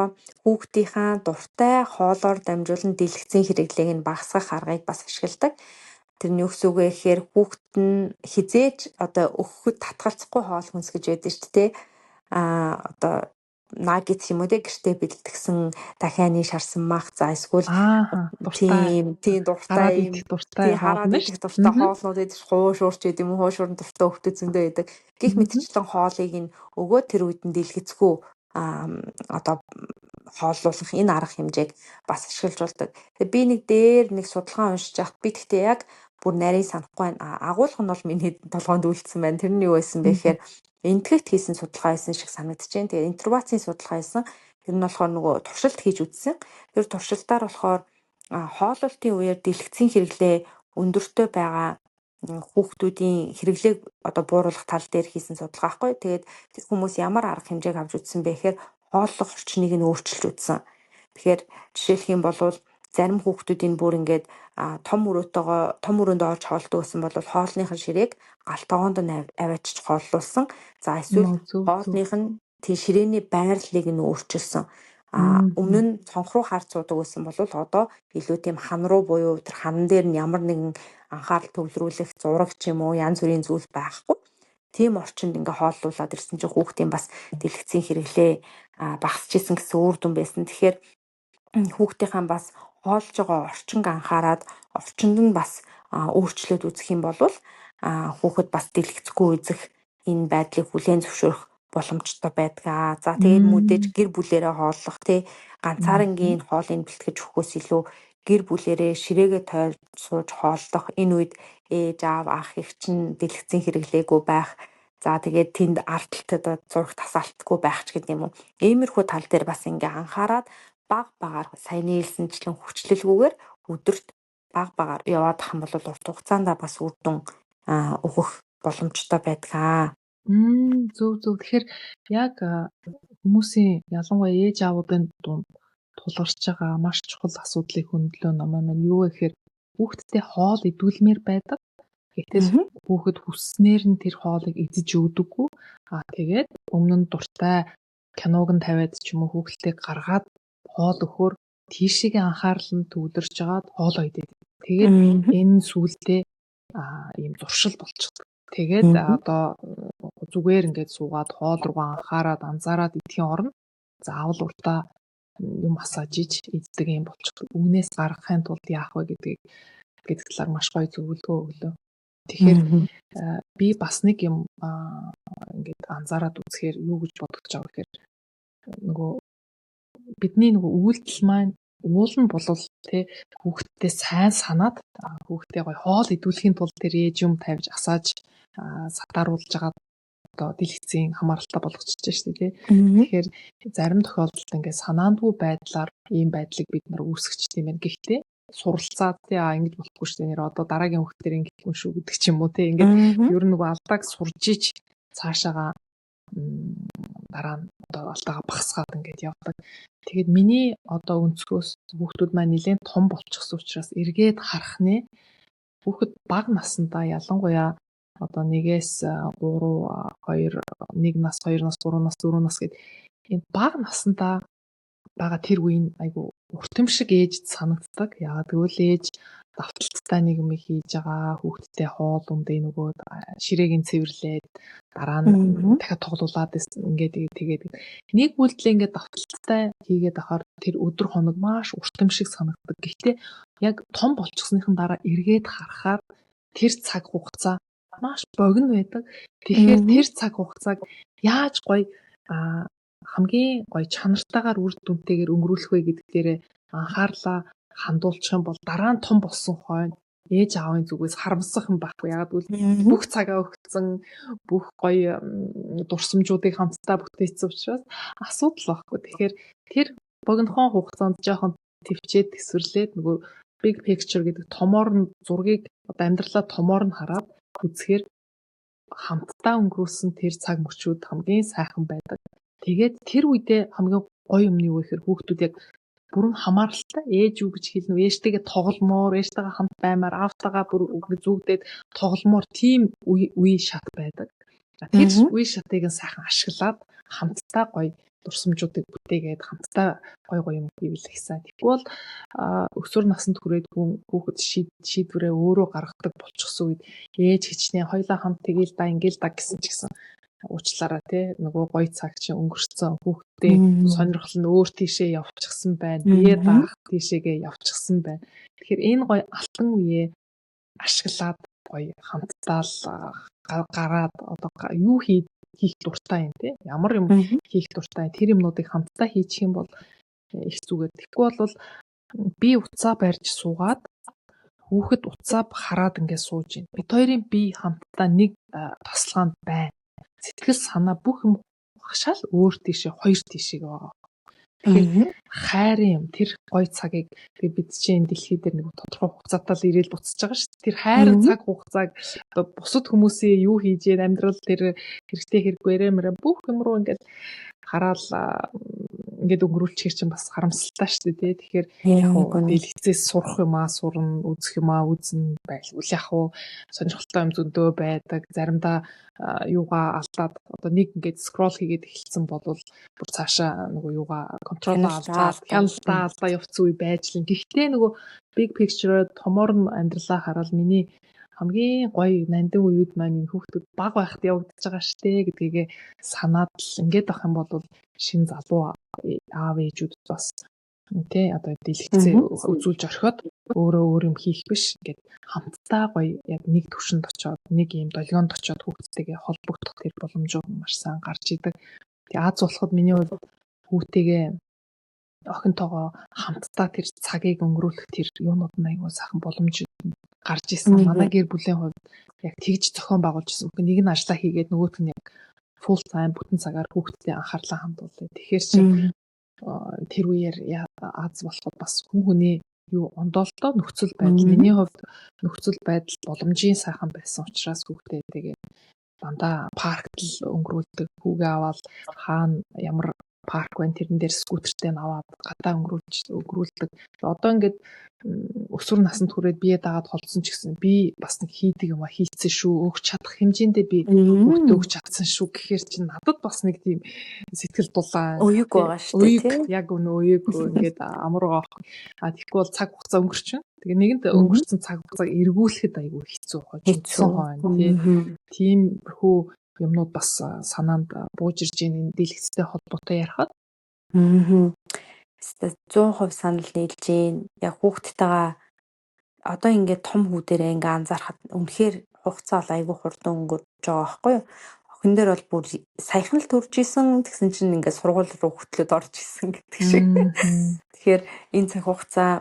хүүхдийнхаа дуртай хоолоор дамжуулан дэлгэцийн хэрэглээг нь багасгах аргыг бас ашигладаг. Тэр нь юу гэсэн үг вэ гэхээр хүүхэд нь хизээж одоо өгөхөд татгалзахгүй хоол хүнс гэж байдаг шүү дээ. Одоо наггет юм уу те гэртээ бэлтгэсэн дахианы шарсан мах, за эсвэл тийм тийм дуртай юм дуртай хараад идэх дуртай хоолнууд байдаг, хуушуурч гэдэг юм уу, хуушуурн дуртай хүүхдүүд зөндөө байдаг. Гэх мэтчлэн хоолыг нь өгөө тэр үед нь дэлгэцгүй одоо хооллуулах энэ арга хэмжээг бас ашиглаж болдог. Тэгээ би нэг дээр нэг судалгаа уншиж байхад би тэгтээ яг бүр нарийн санахгүй байна. Агуулга нь бол миний толгойнд үлдсэн байна. Тэр нь юу байсан бэ гэхээр Энэтхэгт хийсэн судалгаа байсан шиг санагдаж байна. Тэгээ интервацийн судалгаа байсан. Тэр нь болохоор нөгөө туршилт хийж үзсэн. Тэр туршилтаар болохоор хооллолтын үеэр дэлгэцийн хэрэглээ өндөртэй байгаа Хүүхдүүдийн хэрэглээг одоо бууруулах тал дээр хийсэн судалгаа байхгүй. Тэгээд тэр хүмүүс ямар арга хэмжээг авч үзсэн бэ гэхээр хооллох орчныг нь өөрчилж үзсэн. Тэгэхээр жишээлх юм бол зарим хүүхдүүдийн бүр ингээд том өрөөтэйгөө том өрөөнд орж хоолдог гэсэн бол хоолных нь ширээг гал тогоонд нь аваачиж хооллуулсан. За эсвэл хоолных нь тийм ширээний байрлалыг нь өөрчилсөн. Өмнө нь цонх руу харж суудаг байсан бол одоо илүү тийм хан руу буюу тэр хан дээр нь ямар нэгэн анхаарал төвлөрүүлэх зураг ч юм уу янз бүрийн зүйл байхгүй. Тийм орчинд ингээ хооллуулад ирсэн чинь хүүхдийн бас дэлгэцийн хэрэглээ багасч исэн гэсэн үр дүн байсан. Тэгэхээр хүүхдийнхаа бас хоолж байгаа орчинг анхаарад орчинд нь бас өөрчлөлт үзэх юм бол хүүхэд бас дэлгэцгүй үзэх энэ байдлыг хүлээн зөвшөөрөх боломжтой байдаг. За тэгээд мэдээж гэр бүлээрээ хооллох, тий, ганцаарангийн хоолыг бэлтгэж өгөхөөс илүү гэр бүлээрээ ширээгээ тойрж сууж хооллох, энэ үед ээж аав, ах эх чинь дэлгэцийн хэрэглээгүй байх. За тэгээд тэнд ард талд зураг тасаалтгүй байх ч гэдэг юм уу. Иймэрхүү тал дээр бас ингээ анхаарад баг багаар саяны хэлсэнчлэн хүчлэлгүйгээр өдөрт баг багаар яваад ах юм бол урт хугацаанд бас үр дүн өгөх боломжтой байдаг. Зөв зөв. Тэгэхээр яг хүмүүсийн, ялангуяа ээж аавуудын дунд тулгарч байгаа маш чухал асуудлыг хөндлөө номоо маань юу вэ гэхээр хүүхэдтэй хоол идүүлмээр байдаг. Гэтэл хүүхэд хүсснээр нь тэр хоолыг идэж өгдөггүй. Тэгээд өмнө нь дуртай киног нь тавиад ч юм уу хүүхэлтэйг гаргаад хоол өгөхөөр тийшээгээ анхаарал нь төвлөрч жагаад хоолоо идээд. Тэгээд энэ сүүлдээ ийм зуршил болчихдог. Тэгээд одоо зүгээр ингээд суугаад хоол руугаа анхаарад анзаараад идэхийн оронд заавал уртаа юм асааж иж иддэг юм болчихдог. Үүнээс гаргахын тулд яах вэ гэдгийг гэдэг талаар маш гоё зөвлөгөө өглөө. Тэгэхээр би бас нэг юм ингээд анзаараад үзэхээр юу гэж бодогдож байгаа гэхээр нөгөө бидний нөгөө үйлдэл маань уул нь болвол тэ хүүхдтэй сайн санаад хүүхдээ гоё хоол идүүлэхийн тулд тэр ээж юм тавьж асааж сатааруулж байгаа одоо дэлгэцийн хамааралтай болгочихж шүү дээ, тий. Тэгэхээр зарим тохиолдолд ингээд санаандгүй байдлаар ийм байдлыг бид нар үүсгэжтэй юм байна. Гэхдээ суралцаад, тий, ингэж болохгүй шүү дээ. Нэр одоо дараагийн хүүхдээр ингэхгүй шүү гэдэг ч юм уу, тий. Ингээд ер нь нөгөө алдааг сурж ич цаашаага дараа нь одоо алдаагаа багасгаад ингээд явдаг. Тэгээд миний одоо өнцгөөс хүүхдүүд маань нэлээд том болчихсон учраас эргээд харах нэ, хүүхэд бага насндаа, ялангуяа одоо 1-ээс 3, 2, 1 нас, 2 нас, 3 нас, 4 нас гэд энэ бага насндаа байгаа тэр үеийн айгу урт юм шиг ээжд санагддаг. Яагаад гэвэл ээж давталттай нэг юм хийж байгаа, хүүхэдтэй хоол ундыг нөгөө ширээг нь цэвэрлээд дараа нь дахиад тоглуулад ингээд тэгээд нэг үйлдэлээ ингээд давталттай хийгээд ахаар тэр өдөр хоног маш урт юм шиг санагддаг. Гэхдээ яг том болчихсныхан дараа эргээд харахаар тэр цаг хугацаа маш богино байдаг. Тэгэхээр тэр цаг хугацааг яаж гоё хамгийн гоё чанартайгаар үр дүнтэйгээр өнгөрүүлэх вэ гэдэг дээрээ анхаарлаа хандуулчих юм бол дараа нь том болсон хойно ээж аавын зүгээс харамсах юм байхгүй. Яг гэвэл бүх цагаа өгсөн, бүх гоё дурсамжуудыг хамтдаа бүтээсэн учраас асуудал байхгүй. Тэгэхээр тэр богинохон хугацаанд жоохон төвчээд төсвөрлээд нөгөө big picture гэдэг томоор нь зургийг, одоо амьдралаа томоор нь хараад үзэхээр хамтдаа өнгөрүүлсэн тэр цаг мөчүүд хамгийн сайхан байдаг. Тэгээд тэр үедээ хамгийн гоё юм нь юу вэ гэхээр хүүхдүүд яг бүрэн хамааралтай ээж юу гэж хэлнэ, ээжтэйгээ тогломоор, ээжтэйгээ хамт баймаар, аавтайгаа бүр зүгдээд тогломоор тийм үе шат байдаг. Тэр үе шатыг нь сайхан ашиглаад хамтдаа гоё дурсамжуудыг бүтээгээд хамтдаа гоё гоё юм хийвэл их сайн. Тэгэхгүй бол өсвөр наснд хүрээд хүүхэд шийдвэрээ өөрөө гаргадаг болчихсон үед ээж хичнээн хоёлаа хамт тэгээл да ингээл да гэсэн ч гэсэн уучлаарай, тий, нөгөө гоё цаг чинь өнгөрцөн, хүүхдээ сонирхол нь өөр тийшээ явчихсан байна, бие даах тийшээгээ явчихсан байна. Тэгэхээр энэ гоё алтан үеэ ашиглаад гоё хамтдаа л гараад одоо юу хийх дуртай юм, тий, ямар юм хийх дуртай, тэр юмнуудыг хамтдаа хийчих юм бол их зүгээр. Тэгэхгүй бол би утсаа барьж суугаад хүүхэд утсаа хараад ингээд сууж байна. Бид хоёрын бие хамтдаа нэг тасалгаанд байна. Сэтгэл санаа бүх юм шал өөр тийшээ, хоёр тийшээ байгаа. Тэгэхээр хайрын юм, тэр гоё цагийг тэгээ бид чинь энэ дэлхий дээр нэг тодорхой хугацаатай л ирээл буцаж байгаа шүү дээ. Тэр хайр цаг хугацааг одоо бусад хүмүүсийн юу хийж яэн амьдрал тэр хэрэгтэй хэрэггүй ярэ мэрэ бүх юм руу ингээд хараал ингээд өнгөрүүлчихэр чинь бас харамсалтай шүү дээ, тий. Тэгэхээр яг уу дэлгэцээс сурах юм аа сурна, үзэх юм аа үзнэ, байлгүй яг уу сонирхолтой юм зөндөө байдаг. Заримдаа юугаа алдаад одоо нэг ингээд scroll хийгээд эхэлсэн болвол бүр цаашаа нөгөө юугаа control оо алдаад, хяналтаа алдаа явцсан үе байж л. Гэхдээ нөгөө big picture томоор нь амьдралаа хараад миний хамгийн гоё нандин үеүд маань энэ хүүхдүүд бага байхад явагдаж байгаа штэ гэдгийгээ санаад л ингээд авах юм бол шинэ залуу аав ээжүүд бас тий одоо дэлгэцээ үзүүлж орхиод өөрөө өөр юм хийх биш, ингээд хамтдаа гоё яг нэг төвшөнд очиод, нэг юм долгионд очиод хүүхдтэйгээ холбогдох тэр боломжууд маш сайн гарч идэг. Тэгээ аз болоход миний хувьд хүүтэйгээ охинтойгоо хамтдаа тэр цагийг өнгөрүүлэх тэр юунууд нь айгүй сайхан боломж гарч исэн. Манай гэр бүлийн хувьд яг тэгж зохион байгуулж исэн. Нэг нь ажиллаа хийгээд нөгөөх нь яг full time бүтэн цагаар хүүхдэд анхаарлаа хандуулъя. Тэгэхээр чи тэр үеэр аз болоход бас хүн хүний юу ондоолтой нөхцөл байдал, миний хувьд нөхцөл байдал боломжийн сайхан байсан учраас хүүхдээ тэгээ дандаа паркт л өнгөрүүлдэг. Хүүгээ аваад хаана ямар парк байна, тэрэн дээр скутертэй нь аваад гадаа өнгөрүүлж өнгөрүүлдэг. Одоо ингээд өсвөр насанд хүрээд бие дагаад холдсон ч гэсэн би бас нэг хийдэг юм а хийцэн шүү. Өгч чадах хэмжээндээ би хүүхдээ өгч чадсан шүү гэхээр чинь надад бас нэг тийм сэтгэл дулаан уяг байгаа шүү дээ. Уяг, яг үнэ уяг ингээд амар байгаа аахгүй. А тэгэхгүй бол цаг хугацаа өнгөрчөн. Тэгээ нэгэнт өнгөрцөн цаг хугацааг эргүүлэхэд айгүй хэцүү хожигдсон хойно тий. Тиймэрхүү юмнууд бас санаанд бууж ирж байна энэ дэлгэцтэй холбоотой ярихад. Аа. 100% санал нийлж гин. Яг хүүхдтэйгээ одоо ингээд том хүүдэрээ ингээ анзаархад үнэхээр хугацаа бол айгүй хурдан өнгөрч байгаа байхгүй юу? Охин дээр бол бүр саяхан л төрж исэн, тэгсэн чинь ингээд сургууль руу хөтлөөд орж исэн гэдэг шиг. Тэгэхээр энэ цаг хугацаа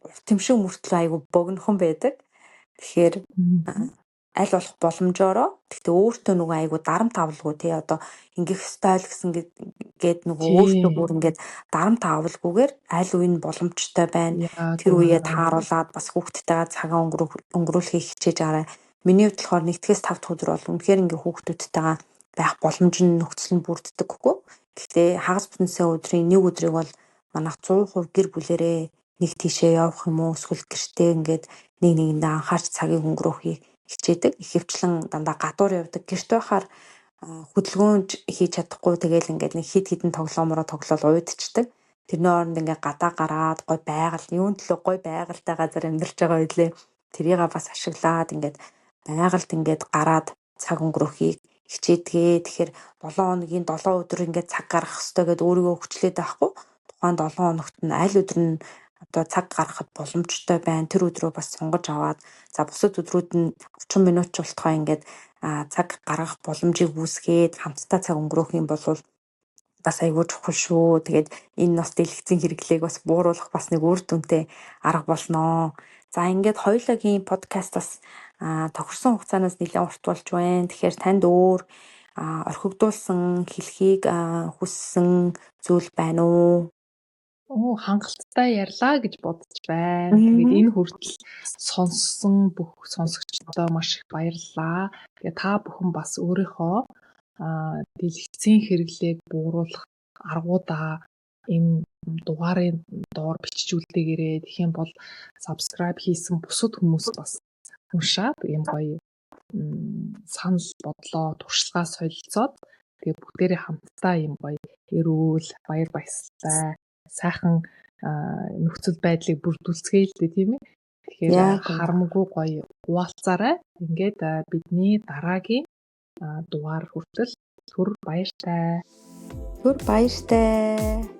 урт юм шиг мөртлөө айгүй богинохон байдаг. Тэгэхээр аль болох боломжоороо, гэхдээ өөртөө нөгөө айгүй дарамт авалгүй тий, одоо ингэх ёстой л гэсэн гээд нөгөө өөртөө бүр ингээд дарамт авалгүйгээр аль үе нь боломжтой байна. Тэр үеэ тааруулаад бас хүүхдтэйгээ цагаан өнгөрүүлэхийг хичээж байгаарай. Миний хувьд болохоор 1-ээс 5 дахь өдөр бол үнэхээр ингээ хүүхдүүдтэйгээ байх боломж нь нөхцөл нь бүрддэггүй. Гэхдээ хагас бүтэн өдрийн нэг өдрийг бол манайх 100% гэр бүлэрээ нэг тийшээ явах юм уу, эсвэл гэртээ ингээд нэг нэгэндээ анхаарч цагийг өнгөрөөхийг хичээдэг. Ихэвчлэн дандаа гадуур явдаг. Гэрт байхаар хөдөлгөөн хийж чадахгүй, тэгэл ингээд нэг хэд хэдэн тоглоомороо тоглоол уйдчихдаг. Тэрний оронд ингээд гадаа гараад гой байгаль, юун төлөө гой байгальтай газар амьдарч байгаа байлээ. Тэрийг бас ашиглаад ингээд байгальд ингээд гараад цаг өнгөрөхийг хичээдэг. Тэгэхээр 7 хоногийн 7 өдөр ингээд цаг гаргах ёстой гэдээ өөрийгөө хүчлээд байхгүй. Тухайн 7 хоногт нь аль өдөр нь одоо цаг гаргахад боломжтой байна. Тэр өдрөө бас сонгож аваад, за бусад өдрүүд нь 30 минут ч болтугай ингээд цаг гаргах боломжийг үүсгээд хамтдаа цаг өнгөрөөх юм бол бас айгүй чухал шүү. Тэгээд энэ бас дэлгэцийн хэрэглээг бас бууруулах бас нэг үр дүнтэй арга болноо. За, ингээд хоёулагийн подкаст бас тохирсон хугацаанаас нэлээд урт болж байна. Тэгэхээр танд өөр орхигдуулсан хэлхийг хүссэн зүйл байна уу? Оо, хангалттай ярьлаа гэж бодож байна. Тэгээд энэ хүртэл сонссон бүх сонсогчдоо маш их баярлалаа. Тэгээд та бүхэн бас өөрийнхөө дэлгэцийн хэрэглээг бууруулах аргуудаа энэ дугаарын доор бичиж үлдээгээрэй. Тэгэх юм бол subscribe хийсэн бусад хүмүүс бас уншаад ийм гоё санал бодлоо, туршлагаа солилцоод тэгээ бүгдээрээ хамтдаа ийм гоё эрүүл, баяр баясгалтай, сайхан нөхцөл байдлыг бүрдүүлцгээе л дээ, тийм ээ. Тэгэхээр харамгүй гоё хуваалцаарай. Ингээд бидний дараагийн дугаар хүртэл түр баяртай. Түр баяртай.